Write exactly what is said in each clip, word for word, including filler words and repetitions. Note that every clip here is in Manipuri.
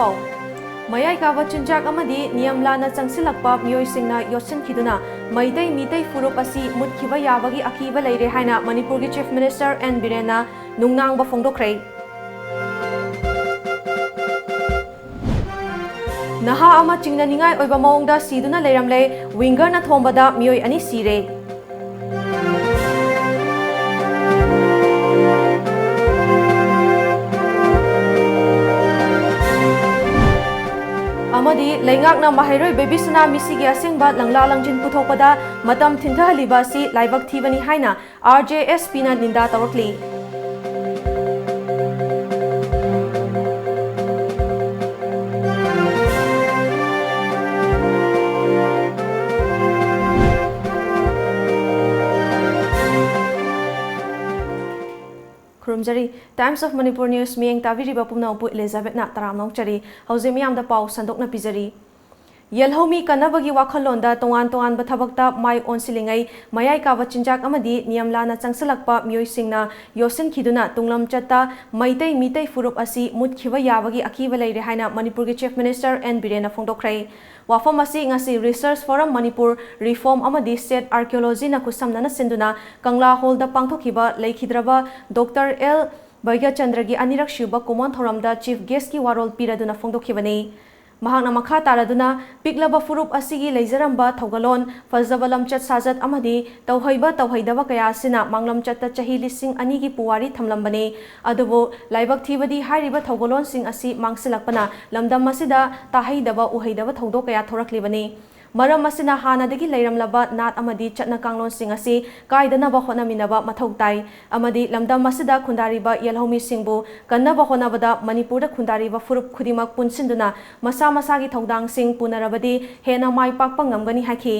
ꯄꯥꯎ꯫ ꯃꯌꯥꯏ ꯀꯥꯕ ꯆꯤꯟꯖꯥꯛ ꯑꯃꯗꯤ ꯅꯤꯌꯝ ꯂꯥꯟꯅ ꯆꯪꯁꯤꯜꯂꯛꯄ ꯃꯤꯑꯣꯏꯁꯤꯡꯅ ꯌꯣꯠꯁꯤꯟꯈꯤꯗꯨꯅ ꯃꯩꯇꯩ ꯃꯤꯇꯩ ꯐꯨꯔꯨꯞ ꯑꯁꯤ ꯃꯨꯠꯈꯤꯕ ꯌꯥꯕꯒꯤ ꯑꯀꯤꯕ ꯂꯩꯔꯦ ꯍꯥꯏꯅ ꯃꯅꯤꯄꯨꯔꯒꯤ Chief Minister ꯑꯦꯟ ꯕꯤꯔꯦꯟꯅ ꯅꯨꯡꯅꯥꯡꯕ ꯐꯣꯡꯗꯣꯛꯈ꯭ꯔꯦ꯫ ꯅꯍꯥ ꯑꯃ ꯆꯤꯡꯅꯅꯤꯡꯉꯥꯏ ꯑꯣꯏꯕ ꯃꯑꯣꯡꯗ ꯁꯤꯗꯨꯅ ꯂꯩꯔꯝꯂꯦ꯫ Wingerꯅ ꯊꯣꯝꯕꯗ ꯃꯤꯑꯣꯏ ꯑꯅꯤ ꯁꯤꯔꯦ꯫ ꯑꯃꯗꯤ ꯂꯩꯉꯥꯛꯅ ꯃꯍꯩꯔꯣꯏ ꯕꯦꯕꯤꯁꯅꯥ ꯃꯤꯁꯤꯒꯤ ꯑꯁꯦꯡꯕ ꯂꯪꯂꯥ ꯂꯪꯖꯤꯟ ꯄꯨꯊꯣꯛꯄꯗ ꯃꯇꯝ ꯊꯤꯟꯊꯍꯜꯂꯤꯕ ꯑꯁꯤ ꯂꯥꯏꯕꯛ ꯊꯤꯕꯅꯤ ꯍꯥꯏꯅ ꯑꯥꯔ ꯖꯦ ꯑꯦꯁ ꯄꯤꯅ ꯅꯤꯟꯗꯥ ꯇꯧꯔꯛꯂꯤ꯫ ꯈꯨꯔꯨꯝꯖꯔꯤ꯫ Times of Manipur News ꯃꯤꯠꯌꯦꯡ ꯇꯥꯕꯤꯔꯤꯕ ꯄꯨꯝꯅꯃꯛꯄꯨ ꯏꯂꯤꯖꯥꯕꯦꯠꯅ ꯇꯔꯥꯝꯅ ꯑꯣꯛꯆꯔꯤ꯫ ꯍꯧꯖꯤꯛ ꯃꯤꯌꯥꯝꯗ ꯄꯥꯎ ꯁꯟꯗꯣꯛꯅ ꯄꯤꯖꯔꯤ꯫ ꯌꯦꯜꯍꯧꯃꯤ ꯀꯟꯅꯕꯒꯤ ꯋꯥꯈꯜꯂꯣꯟꯗ ꯇꯣꯉꯥꯟ ꯇꯣꯉꯥꯟꯕ ꯊꯕꯛꯇ ꯃꯥꯏ ꯑꯣꯟꯁꯤꯜꯂꯤꯉꯩ, ꯃꯌꯥꯏ ꯀꯥꯕ ꯆꯤꯟꯖꯥꯛ ꯑꯃꯗꯤ ꯅꯤꯌꯝ ꯂꯥꯟꯅ ꯆꯪꯁꯤꯜꯂꯛꯄ ꯃꯤꯑꯣꯏꯁꯤꯡꯅ ꯌꯣꯠꯁꯤꯟꯈꯤꯗꯨꯅ ꯇꯨꯡꯂꯝꯆꯠꯇ ꯃꯩꯇꯩ ꯃꯤꯇꯩ ꯐꯨꯔꯨꯞ ꯑꯁꯤ ꯃꯨꯠꯈꯤꯕ ꯌꯥꯕꯒꯤ ꯑꯀꯤꯕ ꯂꯩꯔꯦ ꯍꯥꯏꯅ ꯃꯅꯤꯄꯨꯔꯒꯤ Chief Minister ꯑꯦꯟ ꯕꯤꯔꯦꯟꯅ ꯐꯣꯡꯗꯣꯛꯈ꯭ꯔꯦ꯫ ꯋꯥꯐꯝ ꯑꯁꯤ ꯉꯁꯤ Research Forum ꯃꯅꯤꯄꯨꯔ, Reform ꯑꯃꯗꯤ State Archaeologyꯅ ꯈꯨꯠꯁꯝꯅꯅ ꯁꯤꯟꯗꯨꯅ ꯀꯪꯂꯥ ꯍꯣꯜꯗ ꯄꯥꯡꯊꯣꯛꯈꯤꯕ ꯂꯩꯈꯤꯗ꯭ꯔꯕ ꯗꯣꯛꯇꯔ ꯑꯦꯜ ꯚꯩꯒ꯭ꯌꯆꯟꯗ꯭ꯔꯒꯤ ꯑꯅꯤꯔꯛ ꯁꯨꯕ ꯀꯨꯝꯑꯣꯟ ꯊꯧꯔꯝꯗ Chief Guestꯀꯤ ꯋꯥꯔꯣꯜ ꯄꯤꯔꯗꯨꯅ ꯐꯣꯡꯗꯣꯛꯈꯤꯕꯅꯤ꯫ ꯃꯍꯥꯛꯅ ꯃꯈꯥ ꯇꯥꯔꯗꯨꯅ, ꯄꯤꯛꯂꯕ ꯐꯨꯔꯨꯞ ꯑꯁꯤꯒꯤ ꯂꯩꯖꯔꯝꯕ ꯊꯧꯒꯜꯂꯣꯟ, ꯐꯖꯕ ꯂꯝꯆꯠ ꯁꯥꯖꯠ ꯑꯃꯗꯤ ꯇꯧꯍꯩꯕ ꯇꯧꯍꯩꯗꯕ ꯀꯌꯥ ꯑꯁꯤꯅ ꯃꯥꯡꯂꯝꯆꯠꯇ ꯆꯍꯤ ꯂꯤꯁꯤꯡ ꯑꯅꯤꯒꯤ ꯄꯨꯋꯥꯔꯤ ꯊꯝꯂꯝꯕꯅꯤ꯫ ꯑꯗꯨꯕꯨ ꯂꯥꯏꯕꯛ ꯊꯤꯕꯗꯤ ꯍꯥꯏꯔꯤꯕ ꯊꯧꯒꯜꯂꯣꯟꯁꯤꯡ ꯑꯁꯤ ꯃꯥꯡꯁꯤꯜꯂꯛꯄꯅ ꯂꯝꯗꯝ ꯑꯁꯤꯗ ꯇꯥꯍꯩꯗꯕ ꯎꯍꯩꯗꯕ ꯊꯧꯗꯣꯛ ꯀꯌꯥ ꯊꯣꯔꯛꯂꯤꯕꯅꯤ꯫ ꯃꯔꯝ ꯑꯁꯤꯅ ꯍꯥꯟꯅꯗꯒꯤ ꯂꯩꯔꯝꯂꯕ ꯅꯥꯠ ꯑꯃꯗꯤ ꯆꯠꯅ ꯀꯥꯡꯂꯣꯟꯁꯤꯡ ꯑꯁꯤ ꯀꯥꯏꯗꯅꯕ ꯍꯣꯠꯅꯃꯤꯟꯅꯕ ꯃꯊꯧ ꯇꯥꯏ ꯑꯃꯗꯤ ꯂꯝꯗꯝ ꯑꯁꯤꯗ ꯈꯨꯟꯗꯥꯔꯤꯕ ꯌꯦꯜꯍꯧꯃꯤꯁꯤꯡꯕꯨ ꯀꯟꯅꯕ ꯍꯣꯠꯅꯕꯗ ꯃꯅꯤꯄꯨꯔꯗ ꯈꯨꯟꯗꯥꯔꯤꯕ ꯐꯨꯔꯨꯞ ꯈꯨꯗꯤꯡꯃꯛ ꯄꯨꯟꯁꯤꯟꯗꯨꯅ ꯃꯁꯥ ꯃꯁꯥꯒꯤ ꯊꯧꯗꯥꯡꯁꯤꯡ ꯄꯨꯅꯔꯕꯗꯤ ꯍꯦꯟꯅ ꯃꯥꯏ ꯄꯥꯛꯄ ꯉꯝꯒꯅꯤ ꯍꯥꯏꯈꯤ꯫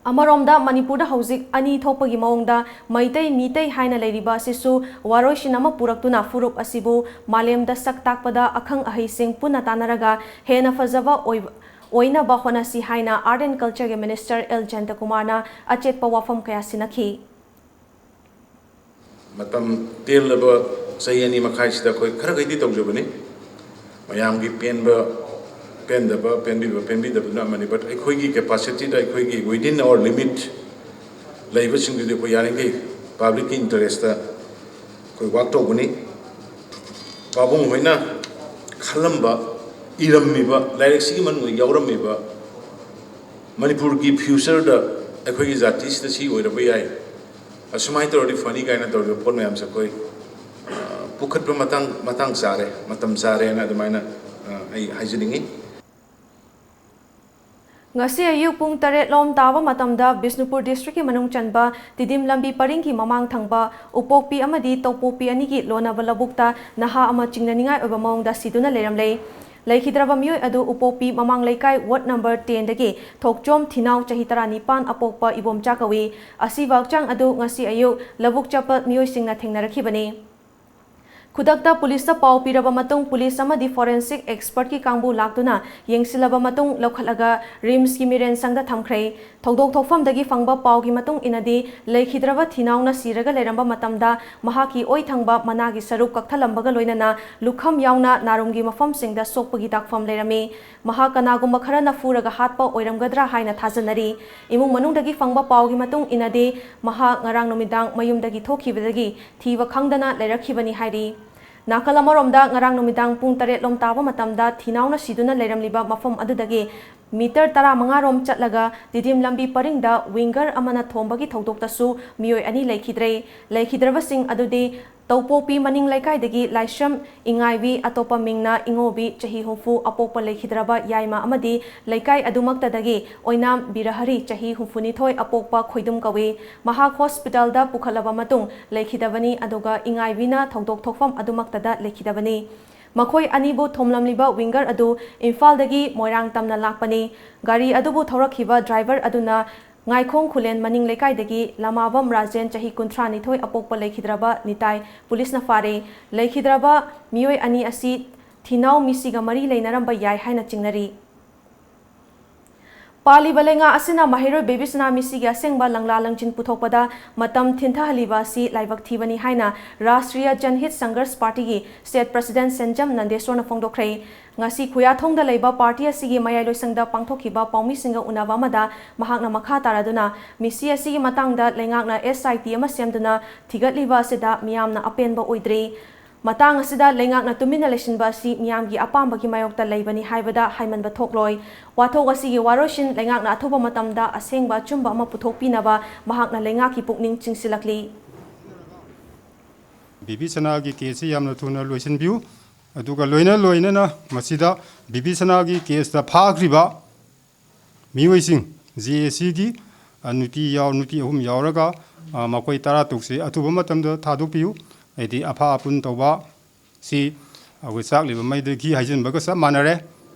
ꯑꯃꯔꯣꯝꯗ ꯃꯅꯤꯄꯨꯔꯗ ꯍꯧꯖꯤꯛ ꯑꯅꯤ ꯊꯣꯛꯄꯒꯤ ꯃꯑꯣꯡꯗ ꯃꯩꯇꯩ ꯃꯤꯇꯩ ꯍꯥꯏꯅ ꯂꯩꯔꯤꯕ ꯑꯁꯤꯁꯨ ꯋꯥꯔꯣꯏꯁꯤꯟ ꯑꯃ ꯄꯨꯔꯛꯇꯨꯅ ꯐꯨꯔꯨꯞ ꯑꯁꯤꯕꯨ ꯃꯥꯂꯦꯝꯗ ꯁꯛ ꯇꯥꯛꯄꯗ ꯑꯈꯪ ꯑꯍꯩꯁꯤꯡ ꯄꯨꯟꯅ ꯇꯥꯟꯅꯔꯒ ꯍꯦꯟꯅ ꯐꯖꯕ ꯑꯣꯏꯕ, ꯑꯣꯏꯅꯕ ꯍꯣꯠꯅꯁꯤ ꯍꯥꯏꯅ Art and Cultureꯒꯤ Minister ꯑꯦꯜ ꯖꯌꯟꯇꯀꯨꯃꯥꯔꯅ ꯑꯆꯦꯠꯄ ꯋꯥꯐꯝ ꯀꯌꯥ ꯁꯤꯟꯅꯈꯤ꯫ ꯃꯇꯝ ꯇꯦꯜꯂꯕ ꯆꯍꯤ ꯑꯅꯤ ꯃꯈꯥꯏꯁꯤꯗ ꯑꯩꯈꯣꯏ ꯈꯔꯈꯩꯗꯤ ꯇꯧꯖꯕꯅꯤ꯫ ꯃꯌꯥꯝꯒꯤ ꯄꯦꯟꯕ, ꯄꯦꯟꯗꯕ, ꯄꯦꯟꯕꯤꯕ, ꯄꯦꯟꯕꯤꯗꯕꯗꯨꯅ ꯑꯃꯅꯤ꯫ But ꯑꯩꯈꯣꯏꯒꯤ capacityꯗ, ꯑꯩꯈꯣꯏꯒꯤ within our limit ꯂꯩꯕꯁꯤꯡꯗꯨꯗꯤ ꯑꯩꯈꯣꯏ ꯌꯥꯔꯤꯈꯩ publicꯀꯤ interestꯇ ꯑꯩꯈꯣꯏ work ꯇꯧꯒꯅꯤ꯫ ꯄꯥꯕꯨꯡ ꯍꯣꯏꯅ ꯈꯜꯂꯝꯕ, ꯏꯔꯝꯃꯤꯕ, ꯂꯥꯏꯔꯤꯛꯁꯤꯒꯤ ꯃꯅꯨꯡꯗ ꯌꯥꯎꯔꯝꯃꯤꯕ ꯃꯅꯤꯄꯨꯔꯒꯤ futureꯗ ꯑꯩꯈꯣꯏꯒꯤ ꯖꯥꯇꯤꯁꯤꯗ ꯁꯤ ꯑꯣꯏꯔꯕ ꯌꯥꯏ, ꯑꯁꯨꯃꯥꯏꯅ ꯇꯧꯔꯗꯤ ꯐꯅꯤ ꯀꯥꯏꯅ ꯇꯧꯔꯤꯕ ꯄꯣꯠ ꯃꯌꯥꯝꯁꯦ ꯑꯩꯈꯣꯏ, ꯑ, ꯄꯨꯈꯠꯄ ꯃꯇꯥꯡ, ꯃꯇꯥꯡ ꯆꯥꯔꯦ, ꯃꯇꯝ ꯆꯥꯔꯦꯅ ꯑꯗꯨꯃꯥꯏꯅ, ꯑ, ꯑꯩ ꯍꯥꯏꯖꯅꯤꯡꯉꯤ꯫ ꯉꯁꯤ ꯑꯌꯨꯛ ꯄꯨꯡ ꯇꯔꯦꯠ ꯂꯣꯝ ꯇꯥꯕ ꯃꯇꯝꯗ ꯕꯤꯁꯅꯨꯄꯨꯔ districtꯀꯤ ꯃꯅꯨꯡ ꯆꯟꯕ ꯇꯤꯗꯤꯝ ꯂꯝꯕꯤ ꯄꯔꯤꯡꯒꯤ ꯃꯃꯥꯡ ꯊꯪꯕ ꯎꯄꯣꯛꯄꯤ ꯑꯃꯗꯤ ꯇꯧꯄꯣꯛꯄꯤ ꯑꯅꯤꯒꯤ ꯂꯣꯟꯅꯕ ꯂꯧꯕꯨꯛꯇ ꯅꯍꯥ ꯑꯃ ꯆꯤꯡꯅꯅꯤꯡꯉꯥꯏ ꯑꯣꯏꯕ ꯃꯑꯣꯡꯗ ꯁꯤꯗꯨꯅ ꯂꯩꯔꯝꯂꯦ꯫ ꯂꯩꯈꯤꯗ꯭ꯔꯕ ꯃꯤꯑꯣꯏ ꯑꯗꯨ ꯎꯄꯣꯛꯄꯤ ꯃꯃꯥꯡ ꯂꯩꯀꯥꯏ ward number tenꯗꯒꯤ ꯊꯣꯛꯆꯣꯝ ꯊꯤꯅꯥꯎ ꯆꯍꯤ ꯇꯔꯥꯅꯤꯄꯥꯟ ꯑꯄꯣꯛꯄ ꯏꯕꯣꯝꯆꯥ ꯀꯧꯏ꯫ ꯑꯁꯤꯕ ꯍꯛꯆꯥꯡ ꯑꯗꯨ ꯉꯁꯤ ꯑꯌꯨꯛ ꯂꯧꯕꯨꯛ ꯆꯠꯄ ꯃꯤꯑꯣꯏꯁꯤꯡꯅ ꯊꯦꯡꯅꯔꯛꯈꯤꯕꯅꯤ꯫ ꯈꯨꯗꯛꯇ ꯄꯨꯂꯤꯁꯇ ꯄꯥꯎ ꯄꯤꯔꯕ ꯃꯇꯨꯡ ꯄꯨꯂꯤꯁ ꯑꯃꯗꯤ forensic expertꯀꯤ ꯀꯥꯡꯕꯨ ꯂꯥꯛꯇꯨꯅ ꯌꯦꯡꯁꯤꯜꯂꯕ ꯃꯇꯨꯡ ꯂꯧꯈꯠꯂꯒ RIMSꯀꯤ ꯃꯤꯔꯦꯟ ꯁꯪꯗ ꯊꯝꯈ꯭ꯔꯦ꯫ ꯊꯧꯗꯣꯛ ꯊꯣꯛꯐꯝꯗꯒꯤ ꯐꯪꯕ ꯄꯥꯎꯒꯤ ꯃꯇꯨꯡ ꯏꯟꯅꯗꯤ ꯂꯩꯈꯤꯗ꯭ꯔꯕ ꯊꯤꯅꯥꯎꯅ ꯁꯤꯔꯒ ꯂꯩꯔꯝꯕ ꯃꯇꯝꯗ ꯃꯍꯥꯛꯀꯤ ꯑꯣꯏ ꯊꯪꯕ ꯃꯅꯥꯒꯤ ꯁꯔꯨꯛ ꯀꯛꯊꯠꯂꯝꯕꯒ ꯂꯣꯏꯅꯅ ꯂꯨꯈꯝ ꯌꯥꯎꯅ ꯅꯥꯔꯨꯝꯒꯤ ꯃꯐꯝꯁꯤꯡꯗ ꯁꯣꯛꯄꯒꯤ ꯇꯥꯛꯐꯝ ꯂꯩꯔꯝꯃꯤ꯫ ꯃꯍꯥꯛ ꯀꯅꯥꯒꯨꯝꯕ ꯈꯔꯅ ꯐꯨꯔꯒ ꯍꯥꯠꯄ ꯑꯣꯏꯔꯝꯒꯗ꯭ꯔꯥ ꯍꯥꯏꯅ ꯊꯥꯖꯅꯔꯤ꯫ ꯏꯃꯨꯡ ꯃꯅꯨꯡꯗꯒꯤ ꯐꯪꯕ ꯄꯥꯎꯒꯤ ꯃꯇꯨꯡ ꯏꯟꯅꯗꯤ ꯃꯍꯥꯛ ꯉꯔꯥꯡ ꯅꯨꯃꯤꯗꯥꯡ ꯃꯌꯨꯝꯗꯒꯤ ꯊꯣꯛꯈꯤꯕꯗꯒꯤ ꯊꯤꯕ ꯈꯪꯗꯅ ꯂꯩꯔꯛꯈꯤꯕꯅꯤ ꯍꯥꯏꯔꯤ꯫ ꯅꯥꯀꯜ ꯑꯃꯔꯣꯝꯗ ꯉꯔꯥꯡ ꯅꯨꯃꯤꯗꯥꯡ ꯄꯨꯡ ꯇꯔꯦꯠ ꯂꯣꯝ ꯇꯥꯕ ꯃꯇꯝꯗ ꯊꯤꯅꯥꯎꯅ ꯁꯤꯗꯨꯅ ꯂꯩꯔꯝꯂꯤꯕ ꯃꯐꯝ ꯑꯗꯨꯗꯒꯤ ꯃꯤꯇꯔ ꯇꯔꯥꯃꯉꯥ ꯔꯣꯝ ꯆꯠꯂꯒ ꯇꯤꯗꯤꯝ ꯂꯝꯕꯤ ꯄꯔꯤꯡꯗ winger ꯑꯃꯅ ꯊꯣꯝꯕꯒꯤ ꯊꯧꯗꯣꯛꯇꯁꯨ ꯃꯤꯑꯣꯏ ꯑꯅꯤ ꯂꯩꯈꯤꯗ꯭ꯔꯦ꯫ ꯂꯩꯈꯤꯗ꯭ꯔꯕꯁꯤꯡ ꯑꯗꯨꯗꯤ ꯇꯧꯄꯣꯛꯄꯤ ꯃꯅꯤꯡ ꯂꯩꯀꯥꯏꯗꯒꯤ ꯂꯥꯏꯁ꯭ꯔꯝ ꯏꯉꯥꯏꯕꯤ, ꯑꯇꯣꯞꯄ ꯃꯤꯡꯅ ꯏꯉꯣꯕꯤ, ꯆꯍꯤ ꯍꯨꯝꯐꯨ, ꯑꯄꯣꯛꯄ ꯂꯩꯈꯤꯗ꯭ꯔꯕ ꯌꯥꯏꯃ ꯑꯃꯗꯤ ꯂꯩꯀꯥꯏ ꯑꯗꯨꯃꯛꯇꯗꯒꯤ ꯑꯣꯏꯅꯥꯝ ꯕꯤꯔꯍꯔꯤ, ꯆꯍꯤ ꯍꯨꯝꯐꯨꯅꯤꯊꯣꯏ, ꯑꯄꯣꯛꯄ ꯈꯣꯏꯗꯨꯝ ꯀꯧꯏ꯫ ꯃꯍꯥꯛ hospitalꯗ ꯄꯨꯈꯠꯂꯕ ꯃꯇꯨꯡ ꯂꯩꯈꯤꯗꯕꯅꯤ, ꯑꯗꯨꯒ ꯏꯉꯥꯏꯕꯤꯅ ꯊꯧꯗꯣꯛ ꯊꯣꯛꯐꯝ ꯑꯗꯨꯃꯛꯇꯗ ꯂꯩꯈꯤꯗꯕꯅꯤ꯫ ꯃꯈꯣꯏ ꯑꯅꯤꯕꯨ ꯊꯣꯝꯂꯝꯂꯤꯕ winger ꯑꯗꯨ ꯏꯝꯐꯥꯜꯗꯒꯤ ꯃꯣꯏꯔꯥꯡ ꯇꯝꯅ ꯂꯥꯛꯄꯅꯤ꯫ ꯒꯥꯔꯤ ꯑꯗꯨꯕꯨ ꯊꯧꯔꯛꯈꯤꯕ driver ꯑꯗꯨꯅ ꯉꯥꯏꯈꯣꯡ ꯈꯨꯂꯦꯟ ꯃꯅꯤꯡ ꯂꯩꯀꯥꯏꯗꯒꯤ ꯂꯃꯥꯕꯝ ꯔꯥꯖꯦꯟ, ꯆꯍꯤ ꯀꯨꯟꯊ꯭ꯔꯥꯅꯤꯊꯣꯏ, ꯑꯄꯣꯛꯄ ꯂꯩꯈꯤꯗ꯭ꯔꯕ ꯅꯤꯇꯥꯏ ꯄꯨꯂꯤꯁꯅ ꯐꯥꯔꯦ꯫ ꯂꯩꯈꯤꯗ꯭ꯔꯕ ꯃꯤꯑꯣꯏ ꯑꯅꯤ ꯑꯁꯤ ꯊꯤꯅꯥꯎ ꯃꯤꯁꯤꯒ ꯃꯔꯤ ꯂꯩꯅꯔꯝꯕ ꯌꯥꯏ ꯍꯥꯏꯅ ꯆꯤꯡꯅꯔꯤ꯫ ꯄꯥꯜꯂꯤꯕ ꯂꯩꯉꯥꯛ ꯑꯁꯤꯅ ꯃꯍꯩꯔꯣꯏ ꯕꯤꯕꯤꯁꯅꯥ ꯃꯤꯁꯤꯒꯤ ꯑꯁꯦꯡꯕ ꯂꯪꯂꯥ ꯂꯪꯖꯤꯟ ꯄꯨꯊꯣꯛꯄꯗ ꯃꯇꯝ ꯊꯤꯟꯊꯍꯜꯂꯤꯕ ꯑꯁꯤ ꯂꯥꯏꯕꯛ ꯊꯤꯕꯅꯤ ꯍꯥꯏꯅ ꯔꯥꯁꯇ꯭ꯔꯤꯌꯥ ꯖꯟꯍꯤꯠ ꯁꯪꯘꯔꯁ ꯄꯥꯔꯇꯤꯒꯤ ꯁ꯭ꯇꯦꯠ ꯄ꯭ꯔꯁꯤꯗꯦꯟꯠ ꯁꯦꯟꯖꯝ ꯅꯟꯗꯦꯁꯣꯔꯅ ꯐꯣꯡꯗꯣꯛꯈ꯭ꯔꯦ꯫ ꯉꯁꯤ ꯈꯨꯌꯥꯊꯣꯡꯗ ꯂꯩꯕ ꯄꯥꯔꯇꯤ ꯑꯁꯤꯒꯤ ꯃꯌꯥꯏ ꯂꯣꯏꯁꯪꯗ ꯄꯥꯡꯊꯣꯛꯈꯤꯕ ꯄꯥꯎꯃꯤꯁꯤꯡꯒ ꯎꯅꯕ ꯑꯃꯗ ꯃꯍꯥꯛꯅ ꯃꯈꯥ ꯇꯥꯔꯗꯨꯅ ꯃꯤꯁꯤ ꯑꯁꯤꯒꯤ ꯃꯇꯥꯡꯗ ꯂꯩꯉꯥꯛꯅ ꯑꯦꯁ ꯑꯥꯏ ꯇꯤ ꯑꯃ ꯁꯦꯝꯗꯨꯅ ꯊꯤꯒꯠꯂꯤꯕ ꯑꯁꯤꯗ ꯃꯤꯌꯥꯝꯅ ꯑꯄꯦꯟꯕ ꯑꯣꯏꯗ꯭ꯔꯤ꯫ ꯃꯇꯥꯡ ꯑꯁꯤꯗ ꯂꯩꯉꯥꯛꯅ ꯇꯨꯃꯤꯟꯅ ꯂꯩꯁꯤꯟꯕ ꯑꯁꯤ ꯃꯤꯌꯥꯝꯒꯤ ꯑꯄꯥꯝꯕꯒꯤ ꯃꯥꯌꯣꯛꯇ ꯂꯩꯕꯅꯤ ꯍꯥꯏꯕꯗ ꯍꯥꯏꯃꯟꯕ ꯊꯣꯛꯂꯣꯏ꯫ ꯋꯥꯊꯣꯛ ꯑꯁꯤꯒꯤ ꯋꯥꯔꯣꯏꯁꯤꯟ ꯂꯩꯉꯥꯛꯅ ꯑꯊꯨꯕ ꯃꯇꯝꯗ ꯑꯁꯦꯡꯕ ꯑꯆꯨꯝꯕ ꯑꯃ ꯄꯨꯊꯣꯛꯄꯤꯅꯕ ꯃꯍꯥꯛꯅ ꯂꯩꯉꯥꯛꯀꯤ ꯄꯨꯛꯅꯤꯡ ꯆꯤꯡꯁꯤꯜꯂꯛꯂꯤ꯫ ꯕꯤꯕꯤꯁꯅꯥꯒꯤ ꯀꯦꯁꯁꯤ ꯌꯥꯝꯅ ꯊꯨꯅ ꯂꯣꯏꯁꯤꯟꯕꯤꯌꯨ꯫ ꯑꯗꯨꯒ ꯂꯣꯏꯅ ꯂꯣꯏꯅꯅ ꯃꯁꯤꯗ ꯕꯤꯕꯤꯁꯅꯥꯒꯤ ꯀꯦꯁꯇ ꯐꯥꯈ꯭ꯔꯤꯕ ꯃꯤꯑꯣꯏꯁꯤꯡ, ꯖꯦ ꯑꯦ ꯁꯤꯒꯤ ꯅꯨꯄꯤ ꯌꯥꯎ-, ꯅꯨꯄꯤ ꯑꯍꯨꯝ ꯌꯥꯎꯔꯒ, ꯑ, ꯃꯈꯣꯏ ꯇꯔꯥ ꯇꯔꯨꯛꯁꯤ ꯑꯊꯨꯕ ꯃꯇꯝꯗ ꯊꯥꯗꯣꯛꯄꯤꯌꯨ꯫ ꯍꯥꯏꯗꯤ ꯑꯐꯥ ꯑꯄꯨꯟ ꯇꯧꯕ ꯁꯤ ꯑꯩꯈꯣꯏ ꯆꯥꯛꯂꯤꯕ ꯃꯩꯗ ꯘꯤ ꯍꯩꯖꯤꯟꯕꯒ ꯆꯞ ꯃꯥꯟꯅꯔꯦ꯫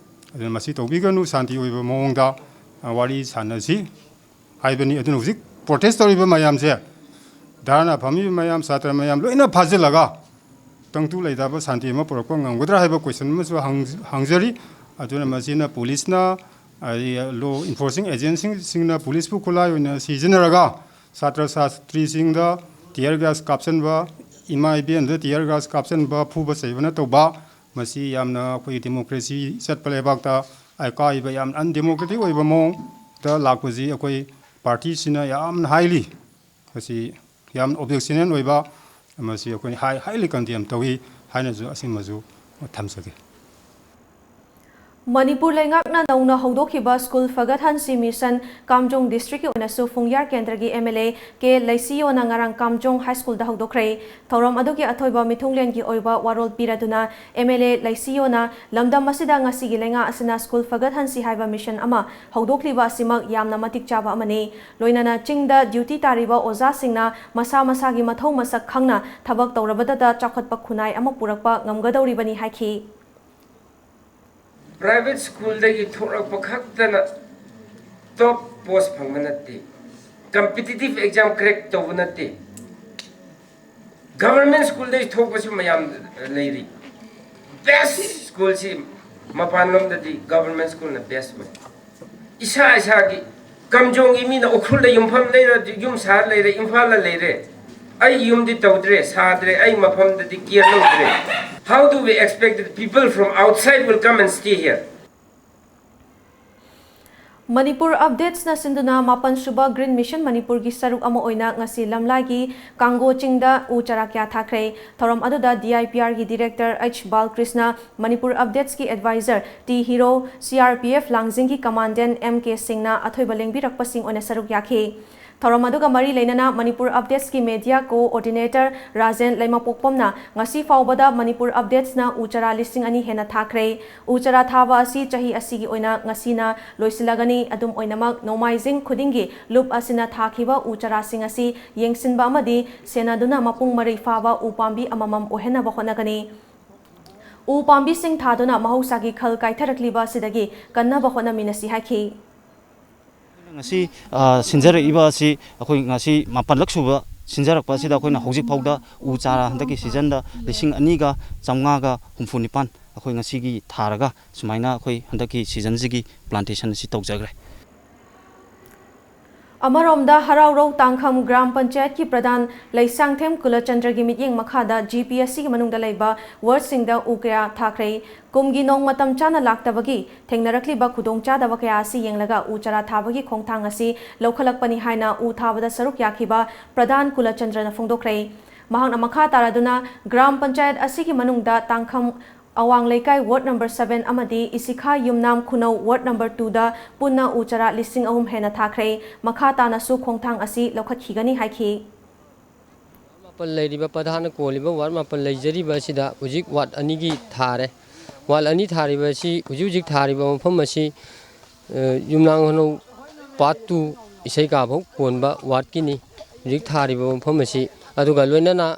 ꯑꯗꯨꯅ ꯃꯁꯤ ꯇꯧꯕꯤꯒꯅꯨ, ꯁꯥꯟꯇꯤ ꯑꯣꯏꯕ ꯃꯑꯣꯡꯗ, ꯑ, ꯋꯥꯔꯤ ꯁꯥꯟꯅꯁꯤ ꯍꯥꯏꯕꯅꯤ꯫ ꯑꯗꯨꯅ ꯍꯧꯖꯤꯛ ꯄ꯭ꯔꯣꯇꯦꯁ ꯇꯧꯔꯤꯕ ꯃꯌꯥꯝꯁꯦ, ꯙꯔꯅꯥ ꯐꯝꯃꯤꯕ ꯃꯌꯥꯝ, ꯁꯥꯇ꯭ꯔ ꯃꯌꯥꯝ ꯂꯣꯏꯅ ꯐꯥꯖꯤꯜꯂꯒ ꯇꯪꯗꯨ ꯂꯩꯇꯥꯕ ꯁꯥꯟꯇꯤ ꯑꯃ ꯄꯨꯔꯛꯄ ꯉꯝꯒꯗ꯭ꯔꯥ ꯍꯥꯏꯕ ꯀꯣꯏꯁꯟ ꯑꯃꯁꯨ ꯍꯪ-, ꯍꯪꯖꯔꯤ꯫ ꯑꯗꯨꯅ ꯃꯁꯤꯅ ꯄꯨꯂꯤꯁꯅ, ꯑꯗꯩ ꯂꯣ ꯏꯟꯐꯣꯔꯁꯤꯡ ꯑꯦꯖꯦꯟꯁꯤꯁꯤꯡꯅ ꯄꯨꯂꯤꯁꯄꯨ ꯈꯨꯠꯂꯥꯏ ꯑꯣꯏꯅ ꯁꯤꯖꯤꯟꯅꯔꯒ ꯁꯥꯇ꯭ꯔ ꯁꯥꯇ꯭ꯔꯤꯁꯤꯡꯗ ꯇꯤꯌꯔ ꯒ꯭ꯌꯥꯁ ꯀꯥꯞꯁꯤꯟꯕ, ꯏꯃꯥ ꯏꯕꯦꯟꯗ ꯇꯤꯌꯔ ꯒ꯭ꯌꯥꯁ ꯀꯥꯞꯁꯤꯟꯕ, ꯐꯨꯕ ꯆꯩꯕꯅ ꯇꯧꯕ, ꯃꯁꯤ ꯌꯥꯝꯅ ꯑꯩꯈꯣꯏꯒꯤ ꯗꯦꯃꯣꯀ꯭ꯔꯦꯁꯤ ꯆꯠꯄ ꯂꯩꯕꯥꯛꯇ ꯑꯀꯥꯏꯕ, ꯌꯥꯝ ꯑꯟꯗꯦꯃꯣꯀ꯭ꯔꯦꯇꯤꯛ ꯑꯣꯏꯕ ꯃꯑꯣꯡꯗ ꯂꯥꯛꯄꯁꯤ ꯑꯩꯈꯣꯏ ꯄꯥꯔꯇꯤꯁꯤꯅ ꯌꯥꯝꯅ ꯍꯥꯏꯂꯤ, ꯃꯁꯤ ꯌꯥꯝꯅ ꯑꯣꯕꯖꯦꯛꯁꯅꯦꯜ ꯑꯣꯏꯕ, ꯃꯁꯤ ꯑꯩꯈꯣꯏꯅ ꯍꯥꯏ-, ꯍꯥꯏꯂꯤ ꯀꯟꯗꯦꯝ ꯇꯧꯏ ꯍꯥꯏꯅꯁꯨ ꯑꯁꯤꯃꯁꯨ ꯊꯝꯖꯒꯦ꯫ ꯃꯅꯤꯄꯨꯔ ꯂꯩꯉꯥꯛꯅ ꯅꯧꯅ ꯍꯧꯗꯣꯛꯈꯤꯕ ꯁ꯭ꯀꯨꯜ ꯐꯒꯠꯍꯟꯁꯤ ꯃꯤꯁꯟ ꯀꯥꯝꯖꯣꯡ ꯗꯤꯁꯇ꯭ꯔꯤꯛꯀꯤ ꯑꯣꯏꯅꯁꯨ ꯐꯨꯡꯌꯥꯔ ꯀꯦꯟꯗ꯭ꯔꯒꯤ ꯑꯦꯝ ꯑꯦꯜ ꯑꯦ ꯀꯦ ꯂꯩꯁꯤꯌꯣꯅ ꯉꯔꯥꯡ ꯀꯥꯝꯖꯣꯡ ꯍꯥꯏ ꯁ꯭ꯀꯨꯜꯗ ꯍꯧꯗꯣꯛꯈ꯭ꯔꯦ꯫ ꯊꯧꯔꯝ ꯑꯗꯨꯒꯤ ꯑꯊꯣꯏꯕ ꯃꯤꯊꯨꯡꯂꯦꯟꯒꯤ ꯑꯣꯏꯕ ꯋꯥꯔꯣꯜ ꯄꯤꯔꯗꯨꯅ ꯑꯦꯝ ꯑꯦꯜ ꯑꯦ ꯂꯩꯁꯤꯌꯣꯅ ꯂꯝꯗꯝ ꯑꯁꯤꯗ ꯉꯁꯤꯒꯤ ꯂꯩꯉꯥꯛ ꯑꯁꯤꯅ ꯁ꯭ꯀꯨꯜ ꯐꯒꯠꯍꯟꯁꯤ ꯍꯥꯏꯕ ꯃꯤꯁꯟ ꯑꯃ ꯍꯧꯗꯣꯛꯂꯤꯕ ꯑꯁꯤꯃꯛ ꯌꯥꯝꯅ ꯃꯇꯤꯛ ꯆꯥꯕ ꯑꯃꯅꯤ꯫ ꯂꯣꯏꯅꯅ ꯆꯤꯡꯗ ꯗ꯭ꯌꯨꯇꯤ ꯇꯥꯔꯤꯕ ꯑꯣꯖꯥꯁꯤꯡꯅ ꯃꯁꯥ ꯃꯁꯥꯒꯤ ꯃꯊꯧ ꯃꯁꯛ ꯈꯪꯅ ꯊꯕꯛ ꯇꯧꯔꯕꯗꯇ ꯆꯥꯎꯈꯠꯄ ꯈꯨꯟꯅꯥꯏ ꯑꯃ ꯄꯨꯔꯛꯄ ꯉꯝꯒꯗꯧꯔꯤꯕꯅꯤ ꯍꯥꯏꯈꯤ꯫ ꯄ꯭ꯔꯥꯏꯚꯦꯠ ꯁ꯭ꯀꯨꯜꯗꯒꯤ ꯊꯣꯛꯂꯛꯄ ꯈꯛꯇꯅ ꯇꯣꯞ ꯄꯣꯁ ꯐꯪꯕ ꯅꯠꯇꯦ, ꯀꯝꯄꯤꯇꯤꯇꯤꯚ ꯑꯦꯛꯖꯥꯝ ꯀ꯭ꯔꯦꯛ ꯇꯧꯕ ꯅꯠꯇꯦ꯫ ꯒꯚꯔꯟꯃꯦꯟꯠ ꯁ꯭ꯀꯨꯜꯗꯒꯤ ꯊꯣꯛꯄꯁꯨ ꯃꯌꯥꯝ ꯂꯩꯔꯤ꯫ ꯕꯦꯁ ꯁ꯭ꯀꯨꯜꯁꯤ ꯃꯄꯥꯟꯂꯣꯝꯗꯗꯤ ꯒꯚꯔꯟꯃꯦꯟꯠ ꯁ꯭ꯀꯨꯜꯅ ꯕꯦꯁ ꯑꯣꯏ꯫ ꯏꯁꯥ ꯏꯁꯥꯒꯤ ꯀꯝꯖꯣꯡꯒꯤ ꯃꯤꯅ ꯎꯈ꯭ꯔꯨꯜꯗ ꯌꯨꯝꯐꯝ ꯂꯩꯔ, ꯌꯨꯝ ꯁꯥꯔ ꯂꯩꯔꯦ, ꯏꯝꯐꯥꯜꯗ ꯂꯩꯔꯦ꯫ ꯑꯩ ꯌꯨꯝꯗꯤ ꯇꯧꯗ꯭ꯔꯦ, ꯁꯥꯗ꯭ꯔꯦ, ꯑꯩ ꯃꯐꯝꯗꯗꯤ ꯀꯤꯌꯔ ꯂꯧꯗ꯭ꯔꯦ꯫ How do we expect that people from outside will come and stay here? Manipur ꯑꯞꯗꯦꯠꯁꯅ ꯁꯤꯟꯗꯨꯅ ꯃꯥꯄꯟ ꯁꯨꯕ ꯒ꯭ꯔꯤꯟ ꯃꯤꯁꯟ ꯃꯅꯤꯄꯨꯔꯒꯤ ꯁꯔꯨꯛ ꯑꯃ ꯑꯣꯏꯅ ꯉꯁꯤ ꯂꯝꯂꯥꯏꯒꯤ ꯀꯥꯡꯒꯣ ꯆꯤꯡꯗ ꯎ ꯆꯥꯔꯥ ꯀꯌꯥ ꯊꯥꯈ꯭ꯔꯦ꯫ ꯊꯧꯔꯝ ꯑꯗꯨꯗ D I P Rꯒꯤ ꯗꯤꯔꯦꯛꯇꯔ H ꯕꯥꯜꯀ꯭ꯔꯤꯁꯅ, ꯃꯅꯤꯄꯨꯔ ꯑꯞꯗꯦꯠꯁꯀꯤ adviser T Hiro, C R P F ꯂꯥꯡꯖꯤꯡꯒꯤ ꯀꯃꯥꯟꯗꯦꯟ M K ꯁꯤꯡꯅ ꯑꯊꯣꯏꯕ ꯂꯦꯡꯕꯤꯔꯛꯄꯁꯤꯡ ꯑꯣꯏꯅ ꯁꯔꯨꯛ ꯌꯥꯈꯤ꯫ ꯊꯧꯔꯝ ꯑꯗꯨꯒ ꯃꯔꯤ ꯂꯩꯅꯅ ꯃꯅꯤꯄꯨꯔ ꯑꯞꯗꯦꯠꯁꯀꯤ ꯃꯦꯗꯤꯌꯥ ꯀꯣꯑꯣꯔꯗꯤꯅꯦꯇꯔ ꯔꯥꯖꯦꯟ ꯂꯩꯃꯄꯣꯛꯄꯝꯅ ꯉꯁꯤ ꯐꯥꯎꯕꯗ ꯃꯅꯤꯄꯨꯔ ꯑꯞꯗꯦꯠꯁꯅ ꯎ ꯆꯥꯔꯥ ꯂꯤꯁꯤꯡ ꯑꯅꯤ ꯍꯦꯟꯅ ꯊꯥꯈ꯭ꯔꯦ꯫ ꯎ ꯆꯥꯔꯥ ꯊꯥꯕ ꯑꯁꯤ ꯆꯍꯤ ꯑꯁꯤꯒꯤ ꯑꯣꯏꯅ ꯉꯁꯤꯅ ꯂꯣꯏꯁꯤꯜꯂꯒꯅꯤ꯫ ꯑꯗꯨꯝ ꯑꯣꯏꯅꯃꯛ, ꯅꯣꯡꯃꯥꯏꯖꯤꯡ ꯈꯨꯗꯤꯡꯒꯤ ꯂꯨꯞ ꯑꯁꯤꯅ ꯊꯥꯈꯤꯕ ꯎ ꯆꯥꯔꯥꯁꯤꯡ ꯑꯁꯤ ꯌꯦꯡꯁꯤꯟꯕ ꯑꯃꯗꯤ ꯁꯦꯟꯅꯗꯨꯅ ꯃꯄꯨꯡ ꯃꯔꯩ ꯐꯥꯕ ꯎ ꯄꯥꯝꯕꯤ ꯑꯃꯃꯝ ꯑꯣꯏꯍꯟꯅꯕ ꯍꯣꯠꯅꯒꯅꯤ꯫ ꯎ ꯄꯥꯝꯕꯤꯁꯤꯡ ꯊꯥꯗꯨꯅ ꯃꯍꯧꯁꯥꯒꯤ ꯈꯜ ꯀꯥꯏꯊꯔꯛꯂꯤꯕ ꯑꯁꯤꯗꯒꯤ ꯀꯟꯅꯕ ꯍꯣꯠꯅꯃꯤꯟꯅꯁꯤ ꯍꯥꯏꯈꯤ꯫ ꯉꯁꯤ ꯁꯤꯟꯖꯔꯛꯏꯕ ꯑꯁꯤ ꯑꯩꯈꯣꯏ ꯉꯁꯤ ꯃꯥꯄꯜꯂꯛ ꯁꯨꯕ ꯁꯤꯟꯖꯔꯛꯄ ꯑꯁꯤꯗ ꯑꯩꯈꯣꯏꯅ ꯍꯧꯖꯤꯛ ꯐꯥꯎꯗ ꯎ ꯆꯥꯔꯥ ꯍꯟꯗꯛꯀꯤ ꯁꯤꯖꯟꯗ ꯂꯤꯁꯤꯡ ꯑꯅꯤꯒ ꯆꯥꯝꯃꯉꯥꯒ ꯍꯨꯝꯐꯨ ꯅꯤꯄꯥꯟ ꯑꯩꯈꯣꯏ ꯉꯁꯤꯒꯤ ꯊꯥꯔꯒ ꯁꯨꯃꯥꯏꯅ ꯑꯩꯈꯣꯏ ꯍꯟꯗꯛꯀꯤ ꯁꯤꯖꯟꯁꯤꯒꯤ ꯄ꯭ꯂꯥꯟꯇꯦꯁꯟ ꯑꯁꯤ ꯇꯧꯖꯈ꯭ꯔꯦ꯫ ꯑꯃꯔꯣꯝꯗ, ꯍꯔꯥꯎꯔꯧ ꯇꯥꯡꯈꯝ ꯒ꯭ꯔꯥꯝ ꯄꯟꯆꯥꯌꯠꯀꯤ ꯄ꯭ꯔꯙꯥꯟ ꯂꯩꯁꯥꯡꯊꯦꯝ ꯀꯨꯂꯆꯟꯗ꯭ꯔꯒꯤ ꯃꯤꯠꯌꯦꯡ ꯃꯈꯥꯗ G P ꯑꯁꯤꯒꯤ ꯃꯅꯨꯡꯗ ꯂꯩꯕ ꯋꯥꯔꯗꯁꯤꯡꯗ ꯎ ꯀꯌꯥ ꯊꯥꯈ꯭ꯔꯦ꯫ ꯀꯨꯝꯒꯤ ꯅꯣꯡ ꯃꯇꯝ ꯆꯥꯅ ꯂꯥꯛꯇꯕꯒꯤ ꯊꯦꯡꯅꯔꯛꯂꯤꯕ ꯈꯨꯗꯣꯡꯆꯥꯗꯕ ꯀꯌꯥ ꯑꯁꯤ ꯌꯦꯡꯂꯒ ꯎ ꯆꯥꯔꯥ ꯊꯥꯕꯒꯤ ꯈꯣꯡꯊꯥꯡ ꯑꯁꯤ ꯂꯧꯈꯠꯂꯛꯄꯅꯤ ꯍꯥꯏꯅ ꯎ ꯊꯥꯕꯗ ꯁꯔꯨꯛ ꯌꯥꯈꯤꯕ ꯄ꯭ꯔꯙꯥꯟ ꯀꯨꯂꯆꯟꯗ꯭ꯔꯅ ꯐꯣꯡꯗꯣꯛꯈ꯭ꯔꯦ꯫ ꯃꯍꯥꯛꯅ ꯃꯈꯥ ꯇꯥꯔꯗꯨꯅ ꯒ꯭ꯔꯥꯝ ꯄꯟꯆꯥꯌꯠ ꯑꯁꯤꯒꯤ ꯃꯅꯨꯡꯗ ꯇꯥꯡꯈꯝ ꯑꯋꯥꯡ ꯂꯩꯀꯥꯏ ꯋꯥꯔꯗ ꯅꯝꯕꯔ seven ꯑꯃꯗꯤ ꯏꯁꯤꯈꯥ ꯌꯨꯝꯅꯥꯝ ꯈꯨꯅꯧ ꯋꯥꯔꯗ ꯅꯝꯕꯔ twoꯗ ꯄꯨꯟꯅ ꯎ ꯆꯥꯔꯥ ꯂꯤꯁꯤꯡ ꯑꯍꯨꯝ ꯍꯦꯟꯅ ꯊꯥꯈ꯭ꯔꯦ꯫ ꯃꯈꯥ ꯇꯥꯅꯁꯨ ꯈꯣꯡꯊꯥꯡ ꯑꯁꯤ ꯂꯧꯈꯠꯈꯤꯒꯅꯤ ꯍꯥꯏꯈꯤ꯫ ꯃꯥꯄꯜ ꯂꯩꯔꯤꯕ ꯄ꯭ꯔꯙꯥꯟꯅ ꯀꯣꯜꯂꯤꯕ ꯋꯥꯔꯗ ꯃꯥꯄꯜ ꯂꯩꯖꯔꯤꯕ ꯑꯁꯤꯗ ꯍꯧꯖꯤꯛ ꯋꯥꯔꯗ ꯑꯅꯤꯒꯤ ꯊꯥꯔꯦ꯫ ꯋꯥꯔꯗ ꯑꯅꯤ ꯊꯥꯔꯤꯕ ꯑꯁꯤ ꯍꯧꯖꯤꯛ ꯍꯧꯖꯤꯛ ꯊꯥꯔꯤꯕ ꯃꯐꯝ ꯑꯁꯤ, ꯑ, ꯌꯨꯝꯅꯥꯝ ꯈꯨꯅꯧ part two ꯏꯁꯩ ꯀꯥꯐꯧ ꯀꯣꯟꯕ ꯋꯥꯔꯗꯀꯤꯅꯤ ꯍꯧꯖꯤꯛ ꯊꯥꯔꯤꯕ ꯃꯐꯝ ꯑꯁꯤ꯫ ꯑꯗꯨꯒ ꯂꯣꯏꯅꯅ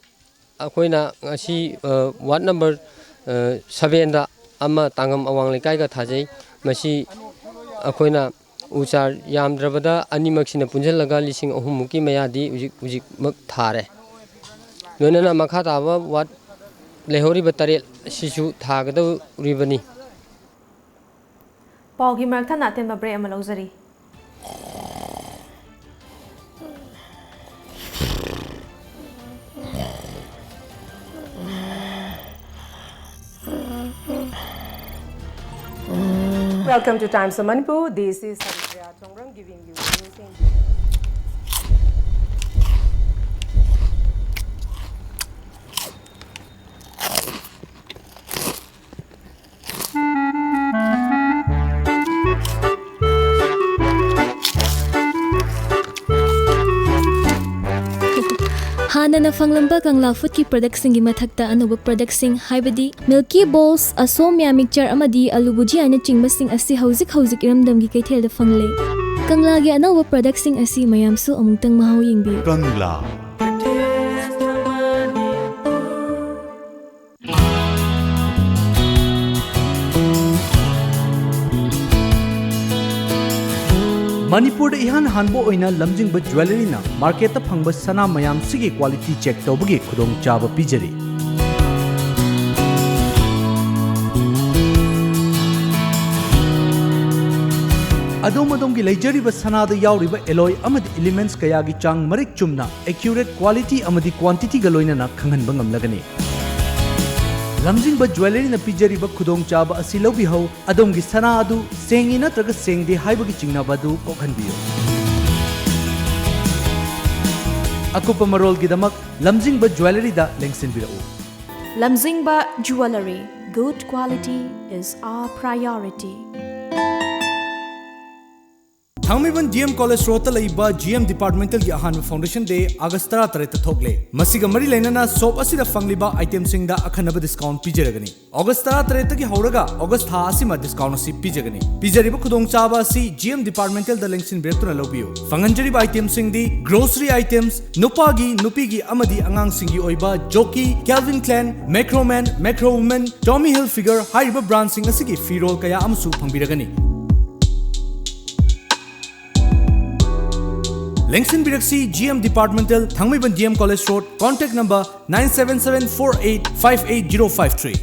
ꯑꯩꯈꯣꯏꯅ ꯉꯁꯤ, ꯑ, ꯋꯥꯔꯗ ꯅꯝꯕꯔ, ꯑ, sevenꯗ ꯑꯃ ꯇꯥꯡꯉꯝ ꯑꯋꯥꯡ ꯂꯩꯀꯥꯏꯒ ꯊꯥꯖꯩ꯫ ꯃꯁꯤ ꯑꯩꯈꯣꯏꯅ ꯎ ꯆꯥꯔ ꯌꯥꯝꯗ꯭ꯔꯕꯗ ꯑꯅꯤꯃꯛꯁꯤꯅ ꯄꯨꯟꯁꯤꯜꯂꯒ ꯂꯤꯁꯤꯡ ꯑꯍꯨꯝꯃꯨꯛꯀꯤ ꯃꯌꯥꯗꯤ ꯍꯧꯖꯤꯛ ꯍꯧꯖꯤꯛꯃꯛ ꯊꯥꯔꯦ꯫ ꯂꯣꯏꯅꯅ ꯃꯈꯥ ꯇꯥꯕ ꯋꯥꯔꯗ ꯂꯩꯍꯧꯔꯤꯕ ꯇꯔꯦꯠ ꯑꯁꯤꯁꯨ ꯊꯥꯒꯗꯧꯔꯤꯕꯅꯤ꯫ ꯄꯥꯎꯒꯤ ꯃꯔꯛ ꯊꯠꯅ ꯑꯇꯦꯟꯕ ꯕ꯭ꯔꯦꯛ ꯑꯃ ꯂꯧꯖꯔꯤ꯫ Welcome to Times of Manipur. This is Haripriya Chongbrang giving you news in ꯍꯥꯟꯅꯅ ꯐꯪꯂꯝꯕ ꯀꯪꯂꯥ ꯐꯨꯗꯀꯤ ꯄ꯭ꯔꯗꯛꯁꯤꯡꯒꯤ ꯃꯊꯛꯇ ꯑꯅꯧꯕ ꯄ꯭ꯔꯗꯛꯁꯤꯡ, ꯍꯥꯏꯕꯗꯤ ꯃꯤꯜꯀꯤ ꯕꯣꯜꯁ, ꯑꯁꯣꯝꯌꯥ ꯃꯤꯛꯆꯔ ꯑꯃꯗꯤ ꯑꯂꯨ ꯚꯨꯖꯤꯌꯥꯅꯆꯤꯡꯕꯁꯤꯡ ꯑꯁꯤ ꯍꯧꯖꯤꯛ ꯍꯧꯖꯤꯛ ꯏꯔꯝꯗꯝꯒꯤ ꯀꯩꯊꯦꯜꯗ ꯐꯪꯂꯦ꯫ ꯀꯪꯂꯥꯒꯤ ꯑꯅꯧꯕ ꯄ꯭ꯔꯗꯛꯁꯤꯡ ꯑꯁꯤ ꯃꯌꯥꯝꯁꯨ ꯑꯃꯨꯛꯇꯪ ꯃꯍꯥꯎ ꯌꯦꯡꯕꯤꯌꯨ꯫ ꯀꯪꯂꯥ꯫ ꯃꯅꯤꯄꯨꯔꯗ ꯏꯍꯥꯟ ꯍꯥꯟꯕ ꯑꯣꯏꯅ ꯂꯝꯖꯤꯡꯕ ꯖ꯭ꯋꯦꯂꯔꯤꯅ ꯃꯥꯔꯀꯦꯠꯇ ꯐꯪꯕ ꯁꯅꯥ ꯃꯌꯥꯝꯁꯤꯒꯤ ꯀ꯭ꯋꯥꯂꯤꯇꯤ ꯆꯦꯛ ꯇꯧꯕꯒꯤ ꯈꯨꯗꯣꯡꯆꯥꯕ ꯄꯤꯖꯔꯤ꯫ ꯑꯗꯣꯝ ꯑꯗꯣꯝꯒꯤ ꯂꯩꯖꯔꯤꯕ ꯁꯅꯥꯗ ꯌꯥꯎꯔꯤꯕ ꯑꯦꯂꯣꯏ ꯑꯃꯗꯤ ꯏꯂꯤꯃꯦꯟꯠꯁ ꯀꯌꯥꯒꯤ ꯆꯥꯡ ꯃꯔꯤꯛ ꯆꯨꯝꯅ, ꯑꯦꯀ꯭ꯌꯨꯔꯦꯠ ꯀ꯭ꯋꯥꯂꯤꯇꯤ ꯑꯃꯗꯤ ꯀ꯭ꯋꯥꯟꯇꯤꯇꯤꯒ ꯂꯣꯏꯅꯅ ꯈꯪꯍꯟꯕ ꯉꯝꯂꯒꯅꯤ꯫ ꯂꯝꯖꯤꯡꯕ ꯖ꯭ꯋꯦꯂꯔꯤꯅ ꯄꯤꯖꯔꯤꯕ ꯈꯨꯗꯣꯡꯆꯥꯕ ꯑꯁꯤ ꯂꯧꯕꯤꯍꯧ꯫ ꯑꯗꯣꯝꯒꯤ ꯁꯅꯥ ꯑꯗꯨ ꯁꯦꯡꯉꯤ ꯅꯠꯇ꯭ꯔꯒ ꯁꯦꯡꯗꯦ ꯍꯥꯏꯕꯒꯤ ꯆꯤꯡꯅꯕ ꯑꯗꯨ ꯀꯣꯛꯍꯟꯕꯤꯌꯨ꯫ ꯑꯀꯨꯞꯄ ꯃꯔꯣꯜꯒꯤꯗꯃꯛ ꯂꯝꯖꯤꯡꯕ ꯖ꯭ꯋꯦꯂꯔꯤꯗ ꯂꯦꯡꯁꯤꯟꯕꯤꯔꯛꯎ꯫ Lamzingba Jewellery, good quality is our priority. Thangmeiband D M college ꯔꯣꯗꯇ ꯂꯩꯕ ꯖꯤ ꯑꯦꯝ ꯗꯤꯄꯥꯔꯠꯃꯦꯟꯇꯦꯜꯒꯤ ꯑꯍꯥꯟꯕ ꯐꯥꯎꯟꯗꯦꯁꯟ ꯗꯦ ꯑꯥꯒꯁ ꯇꯔꯥꯇꯔꯦꯠꯇ ꯊꯣꯛꯂꯦ꯫ ꯃꯁꯤꯒ ꯃꯔꯤ ꯂꯩꯅꯅ ꯁꯣꯞ ꯑꯁꯤꯗ ꯐꯪꯂꯤꯕ ꯑꯥꯏꯇꯦꯝꯁꯤꯡꯗ ꯑꯈꯟꯅꯕ ꯗꯤꯁꯀꯥꯎꯟꯠ ꯄꯤꯖꯔꯒꯅꯤ꯫ ꯑꯥꯒꯁ ꯇꯔꯥꯇꯔꯦꯠꯇꯒꯤ ꯍꯧꯔꯒ ꯑꯥꯒꯁ ꯊꯥ ꯑꯁꯤꯃ ꯗꯤꯁꯀꯥꯎꯟꯠ ꯑꯁꯤ ꯄꯤꯖꯒꯅꯤ꯫ ꯄꯤꯖꯔꯤꯕ ꯈꯨꯗꯣꯡꯆꯥꯕ ꯑꯁꯤ ꯖꯤ ꯑꯦꯝ ꯗꯤꯄꯥꯔꯠꯃꯦꯟꯇꯦꯜꯗ ꯂꯦꯡꯁꯤꯟꯕꯤꯔꯛꯇꯨꯅ ꯂꯧꯕꯤꯌꯨ꯫ ꯐꯪꯍꯟꯖꯔꯤꯕ ꯑꯥꯏꯇꯦꯝꯁꯤꯡꯗꯤ ꯒ꯭ꯔꯣꯁꯔꯤ ꯑꯥꯏꯇꯦꯝꯁ, ꯅꯨꯄꯥꯒꯤ, ꯅꯨꯄꯤꯒꯤ ꯑꯃꯗꯤ ꯑꯉꯥꯡꯁꯤꯡꯒꯤ ꯑꯣꯏꯕ Jockey, Calvin Klein, Macroman, Macrowoman, Tommy Hilfiger ꯍꯥꯏꯔꯤꯕ ꯕ꯭ꯔꯥꯟꯁꯤꯡ ꯑꯁꯤꯒꯤ ꯐꯤꯔꯣꯜ ꯀꯌꯥ ꯑꯃꯁꯨ ꯐꯪꯕꯤꯔꯒꯅꯤ꯫ ꯂꯦꯡꯁꯤꯟꯕꯤꯔꯛꯁꯤ G M departmental, Thangmeiband D M college road, contact number nine seven seven four eight five eight zero five three꯫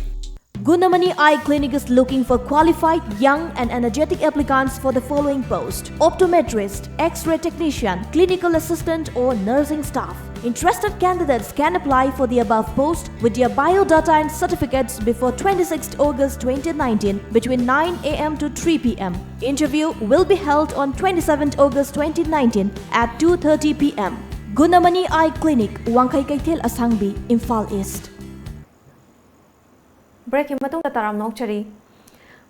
Gunamani Eye Clinic is looking for qualified, young and energetic applicants for the following post: optometrist, X-ray technician, clinical assistant or nursing staff. Interested candidates can apply for the above post with their biodata and certificates before twenty-sixth August twenty nineteen between nine a m to three p m. Interview will be held on twenty-seventh August twenty nineteen at two thirty p m. Gunamani Eye Clinic, Wangkhai Keithel Asangbi, Imphal East. Breakꯀꯤ ꯃꯇꯨꯡꯗ ꯇꯔꯥꯝꯅ ꯑꯣꯛꯆꯔꯤ꯫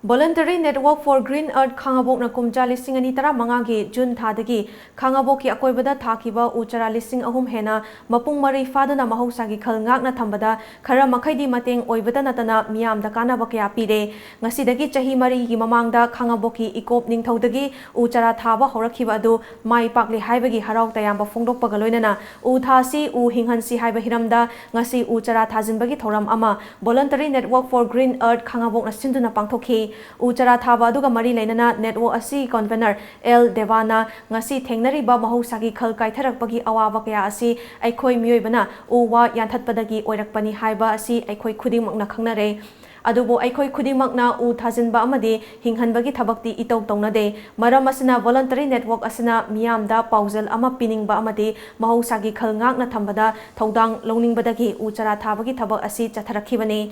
Voluntary Network for Green Earth ꯈꯥꯉꯕꯣꯛꯅ ꯀꯨꯝꯖꯥ ꯂꯤꯁꯤꯡ ꯑꯅꯤ ꯇꯔꯥꯃꯉꯥꯒꯤ ꯖꯨꯟ ꯊꯥꯗꯒꯤ ꯈꯥꯉꯕꯣꯛꯀꯤ ꯑꯀꯣꯏꯕꯗ ꯊꯥꯈꯤꯕ ꯎ ꯆꯥꯔꯥ ꯂꯤꯁꯤꯡ ꯑꯍꯨꯝ ꯍꯦꯟꯅ ꯃꯄꯨꯡ ꯃꯔꯩ ꯐꯥꯗꯨꯅ ꯃꯍꯧꯁꯥꯒꯤ ꯈꯜ ꯉꯥꯛꯅ ꯊꯝꯕꯗ ꯈꯔ ꯃꯈꯩꯗꯤ ꯃꯇꯦꯡ ꯑꯣꯏꯕꯇ ꯅꯠꯇꯅ ꯃꯤꯌꯥꯝꯗ ꯀꯥꯟꯅꯕ ꯀꯌꯥ ꯄꯤꯔꯦ꯫ ꯉꯁꯤꯗꯒꯤ ꯆꯍꯤ ꯃꯔꯤꯒꯤ ꯃꯃꯥꯡꯗ ꯈꯥꯉꯕꯣꯛꯀꯤ ꯏꯀꯣꯞ ꯅꯤꯡꯊꯧꯗꯒꯤ ꯎ ꯆꯥꯔꯥ ꯊꯥꯕ ꯍꯧꯔꯛꯈꯤꯕ ꯑꯗꯨ ꯃꯥꯏ ꯄꯥꯛꯂꯦ ꯍꯥꯏꯕꯒꯤ ꯍꯔꯥꯎ ꯇꯌꯥꯝꯕ ꯐꯣꯡꯗꯣꯛꯄꯒ ꯂꯣꯏꯅꯅ ꯎ ꯊꯥꯁꯤ, ꯎ ꯍꯤꯡꯍꯟꯁꯤ ꯍꯥꯏꯕ ꯍꯤꯔꯝꯗ ꯉꯁꯤ ꯎ ꯆꯥꯔꯥ ꯊꯥꯖꯤꯟꯕꯒꯤ ꯊꯧꯔꯝ ꯑꯃ Voluntary Network for Green Earth ꯈꯥꯉꯕꯣꯛꯅ ꯁꯤꯟꯗꯨꯅ ꯄꯥꯡꯊꯣꯛꯈꯤ꯫ ꯎ ꯆꯥꯔꯥ ꯊꯥꯕ ꯑꯗꯨꯒ ꯃꯔꯤ ꯂꯩꯅꯅ network ꯑꯁꯤ convener ꯑꯦꯜ ꯗꯦꯕꯥꯅ ꯉꯁꯤ ꯊꯦꯡꯅꯔꯤꯕ ꯃꯍꯧꯁꯥꯒꯤ ꯈꯜ ꯀꯥꯏꯊꯔꯛꯄꯒꯤ ꯑꯋꯥꯕ ꯀꯌꯥ ꯑꯁꯤ ꯑꯩꯈꯣꯏ ꯃꯤꯑꯣꯏꯕꯅ ꯎ ꯋꯥ ꯌꯥꯟꯊꯠꯄꯗꯒꯤ ꯑꯣꯏꯔꯛꯄꯅꯤ ꯍꯥꯏꯕ ꯑꯁꯤ ꯑꯩꯈꯣꯏ ꯈꯨꯗꯤꯡꯃꯛꯅ ꯈꯪꯅꯔꯦ꯫ ꯑꯗꯨꯕꯨ ꯑꯩꯈꯣꯏ ꯈꯨꯗꯤꯡꯃꯛꯅ ꯎ ꯊꯥꯖꯤꯟꯕ ꯑꯃꯗꯤ ꯍꯤꯡꯍꯟꯕꯒꯤ ꯊꯕꯛꯇꯤ ꯏꯇꯧ ꯇꯧꯅꯗꯦ꯫ ꯃꯔꯝ ꯑꯁꯤꯅ Voluntary Network ꯑꯁꯤꯅ ꯃꯤꯌꯥꯝꯗ ꯄꯥꯎꯖꯦꯜ ꯑꯃ ꯄꯤꯅꯤꯡꯕ ꯑꯃꯗꯤ ꯃꯍꯧꯁꯥꯒꯤ ꯈꯜ ꯉꯥꯛꯅ ꯊꯝꯕꯗ ꯊꯧꯗꯥꯡ ꯂꯧꯅꯤꯡꯕꯗꯒꯤ ꯎ ꯆꯥꯔꯥ ꯊꯥꯕꯒꯤ ꯊꯕꯛ ꯑꯁꯤ ꯆꯠꯊꯔꯛꯈꯤꯕꯅꯤ꯫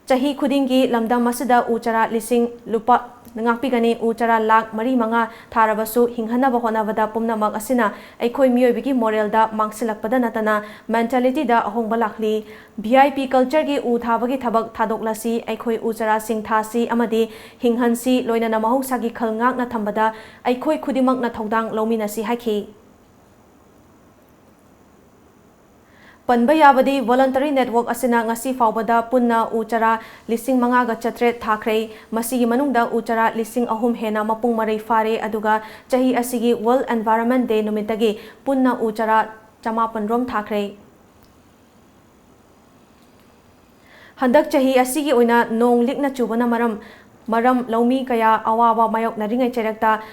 ꯆꯍꯤ ꯈꯨꯗꯤꯡꯒꯤ ꯂꯝꯗꯝ ꯑꯁꯤꯗ ꯎ ꯆꯥꯔꯥ ꯂꯤꯁꯤꯡ ꯂꯨꯄꯥ ꯉꯥꯛꯄꯤꯒꯅꯤ꯫ ꯎ ꯆꯥꯔꯥ ꯂꯥꯈ ꯃꯔꯤ ꯃꯉꯥ ꯊꯥꯔꯕꯁꯨ ꯍꯤꯡꯍꯟꯅꯕ ꯍꯣꯠꯅꯕꯗ ꯄꯨꯝꯅꯃꯛ ꯑꯁꯤꯅ ꯑꯩꯈꯣꯏ ꯃꯤꯑꯣꯏꯕꯒꯤ ꯃꯣꯔꯦꯜꯗ ꯃꯥꯡꯁꯤꯜꯂꯛꯄꯗ ꯅꯠꯇꯅ mentalityꯗ ꯑꯍꯣꯡꯕ ꯂꯥꯛꯂꯤ꯫ ꯚꯤ ꯑꯥꯏ ꯄꯤ cultureꯒꯤ ꯎ ꯊꯥꯕꯒꯤ ꯊꯕꯛ ꯊꯥꯗꯣꯛꯂꯁꯤ, ꯑꯩꯈꯣꯏ ꯎ ꯆꯥꯔꯥꯁꯤꯡ ꯊꯥꯁꯤ ꯑꯃꯗꯤ ꯍꯤꯡꯍꯟꯁꯤ, ꯂꯣꯏꯅꯅ ꯃꯍꯧꯁꯥꯒꯤ ꯈꯜ ꯉꯥꯛꯅ ꯊꯝꯕꯗ ꯑꯩꯈꯣꯏ ꯈꯨꯗꯤꯡꯃꯛꯅ ꯊꯧꯗꯥꯡ ꯂꯧꯃꯤꯟꯅꯁꯤ ꯍꯥꯏꯈꯤ꯫ ꯄꯟꯕ ꯌꯥꯕꯗꯤ, Voluntary Network ꯑꯁꯤꯅ ꯉꯁꯤ ꯐꯥꯎꯕꯗ ꯄꯨꯟꯅ ꯎ ꯆꯥꯔꯥ ꯂꯤꯁꯤꯡ ꯃꯉꯥꯒ ꯆꯥꯇ꯭ꯔꯦꯠ ꯊꯥꯈ꯭ꯔꯦ꯫ ꯃꯁꯤꯒꯤ ꯃꯅꯨꯡꯗ ꯎ ꯆꯥꯔꯥ ꯂꯤꯁꯤꯡ ꯑꯍꯨꯝ ꯍꯦꯟꯅ ꯃꯄꯨꯡ ꯃꯔꯩ ꯐꯥꯔꯦ, ꯑꯗꯨꯒ ꯆꯍꯤ ꯑꯁꯤꯒꯤ World Environment Day ꯅꯨꯃꯤꯠꯇꯒꯤ ꯄꯨꯟꯅ ꯎ ꯆꯥꯔꯥ ꯆꯃꯥꯄꯟ ꯔꯣꯝ ꯊꯥꯈ꯭ꯔꯦ꯫ ꯍꯟꯗꯛ ꯆꯍꯤ ꯑꯁꯤꯒꯤ ꯑꯣꯏꯅ ꯅꯣꯡ ꯂꯤꯛꯅ ꯆꯨꯕꯅ ꯃꯔꯝ, ꯃꯔꯝ ꯂꯧꯃꯤ ꯀꯌꯥ ꯑꯋꯥꯕ ꯃꯥꯌꯣꯛꯅꯔꯤꯉꯩ ꯆꯩꯔꯛꯇ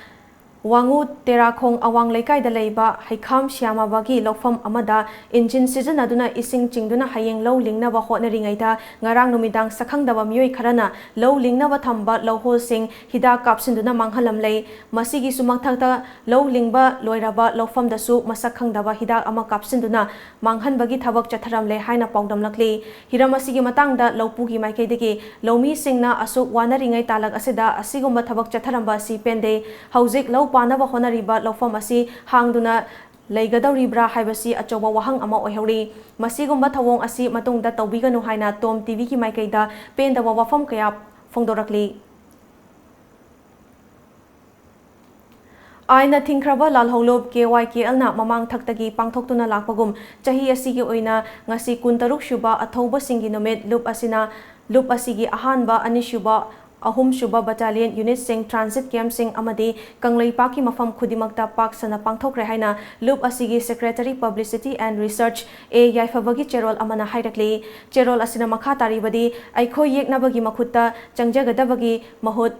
ꯋꯥꯉꯨ ꯇꯦꯔꯥꯈꯣꯡ ꯑꯋꯥꯡ ꯂꯩꯀꯥꯏꯗ ꯂꯩꯕ ꯍꯩꯈꯥꯝ ꯁ꯭ꯌꯥꯃꯥꯕꯒꯤ ꯂꯧꯐꯝ ꯑꯃꯗ ꯏꯟꯖꯤꯟ ꯁꯤꯖꯤꯟꯅꯗꯨꯅ ꯏꯁꯤꯡ ꯆꯤꯡꯗꯨꯅ ꯍꯌꯦꯡ ꯂꯧ ꯂꯤꯡꯅꯕ ꯍꯣꯠꯅꯔꯤꯉꯩꯗ ꯉꯔꯥꯡ ꯅꯨꯃꯤꯗꯥꯡ ꯁꯛꯈꯪꯗꯕ ꯃꯤꯑꯣꯏ ꯈꯔꯅ ꯂꯧ ꯂꯤꯡꯅꯕ ꯊꯝꯕ ꯂꯧꯍꯣꯜꯁꯤꯡ ꯍꯤꯗꯥꯛ ꯀꯥꯞꯁꯤꯟꯗꯨꯅ ꯃꯥꯡꯍꯜꯂꯝꯂꯦ꯫ ꯃꯁꯤꯒꯤꯁꯨ ꯃꯊꯛꯇ ꯂꯧ ꯂꯤꯡꯕ ꯂꯣꯏꯔꯕ ꯂꯧꯐꯝꯗꯁꯨ ꯃꯁꯛ ꯈꯪꯗꯕ ꯍꯤꯗꯥꯛ ꯑꯃ ꯀꯥꯞꯁꯤꯟꯗꯨꯅ ꯃꯥꯡꯍꯟꯕꯒꯤ ꯊꯕꯛ ꯆꯠꯊꯔꯝꯂꯦ ꯍꯥꯏꯅ ꯄꯥꯎꯗꯝꯂꯛꯂꯤ꯫ ꯍꯤꯔꯝ ꯑꯁꯤꯒꯤ ꯃꯇꯥꯡꯗ ꯂꯧꯄꯨꯒꯤ ꯃꯥꯏꯀꯩꯗꯒꯤ ꯂꯧꯃꯤꯁꯤꯡꯅ ꯑꯁꯨꯛ ꯋꯥꯅꯔꯤꯉꯩ ꯇꯥꯂꯛ ꯑꯁꯤꯗ ꯑꯁꯤꯒꯨꯝꯕ ꯊꯕꯛ ꯆꯠꯊꯔꯝꯕ ꯑꯁꯤ ꯄꯦꯟꯗꯦ꯫ ꯍꯧꯖꯤꯛ ꯂꯧ ꯄꯥꯟꯅꯕ ꯍꯣꯠꯅꯔꯤꯕ ꯂꯧꯐꯝ ꯑꯁꯤ ꯍꯥꯡꯗꯨꯅ ꯂꯩꯒꯗꯧꯔꯤꯕ꯭ꯔꯥ ꯍꯥꯏꯕꯁꯤ ꯑꯆꯧꯕ ꯋꯥꯍꯪ ꯑꯃ ꯑꯣꯏꯍꯧꯔꯤ꯫ ꯃꯁꯤꯒꯨꯝꯕ ꯊꯧꯑꯣꯡ ꯑꯁꯤ ꯃꯇꯨꯡꯗ ꯇꯧꯕꯤꯒꯅꯨ ꯍꯥꯏꯅ ꯇꯣꯝ ꯇꯤꯚꯤꯒꯤ ꯃꯥꯏꯀꯩꯗ ꯄꯦꯟꯗꯕ ꯋꯥꯐꯝ ꯀꯌꯥ ꯐꯣꯡꯗꯣꯔꯛꯂꯤ꯫ ꯑꯥꯏꯟꯅ ꯊꯤꯡꯈ꯭ꯔꯕ ꯂꯥꯜꯍꯧꯂꯨꯞ ꯀꯦ ꯋꯥꯏ ꯀꯦ ꯑꯦꯜꯅ ꯃꯃꯥꯡ ꯊꯛꯇꯒꯤ ꯄꯥꯡꯊꯣꯛꯇꯨꯅ ꯂꯥꯛꯄꯒꯨꯝ, ꯆꯍꯤ ꯑꯁꯤꯒꯤ ꯑꯣꯏꯅ ꯉꯁꯤ ꯀꯨꯟꯇꯔꯨꯛ ꯁꯨꯕ ꯑꯊꯧꯕꯁꯤꯡꯒꯤ ꯅꯨꯃꯤꯠ ꯂꯨꯞ ꯑꯁꯤꯅ ꯂꯨꯞ ꯑꯁꯤꯒꯤ ꯑꯍꯥꯟꯕ, ꯑꯅꯤꯁꯨꯕ, ꯑꯍꯨꯝꯁꯨꯕ ꯕꯠꯇꯥꯂꯤꯌꯟ ꯌꯨꯅꯤꯠꯁꯤꯡ, ꯇ꯭ꯔꯥꯟꯖꯤꯠ ꯀꯦꯝꯞꯁꯤꯡ ꯑꯃꯗꯤ ꯀꯪꯂꯩꯄꯥꯛꯀꯤ ꯃꯐꯝ ꯈꯨꯗꯤꯡꯃꯛꯇ ꯄꯥꯛ ꯁꯟꯅ ꯄꯥꯡꯊꯣꯛꯈ꯭ꯔꯦ ꯍꯥꯏꯅ ꯂꯨꯞ ꯑꯁꯤꯒꯤ Secretary Publicity and Research ꯑꯦ ꯌꯥꯏꯐꯕꯒꯤ ꯆꯦꯔꯣꯜ ꯑꯃꯅ ꯍꯥꯏꯔꯛꯂꯤ꯫ ꯆꯦꯔꯣꯜ ꯑꯁꯤꯅ ꯃꯈꯥ ꯇꯥꯔꯤꯕꯗꯤ, ꯑꯩꯈꯣꯏ ꯌꯦꯛꯅꯕꯒꯤ ꯃꯈꯨꯠꯇ ꯆꯪꯖꯒꯗꯕꯒꯤ ꯃꯍꯨꯠ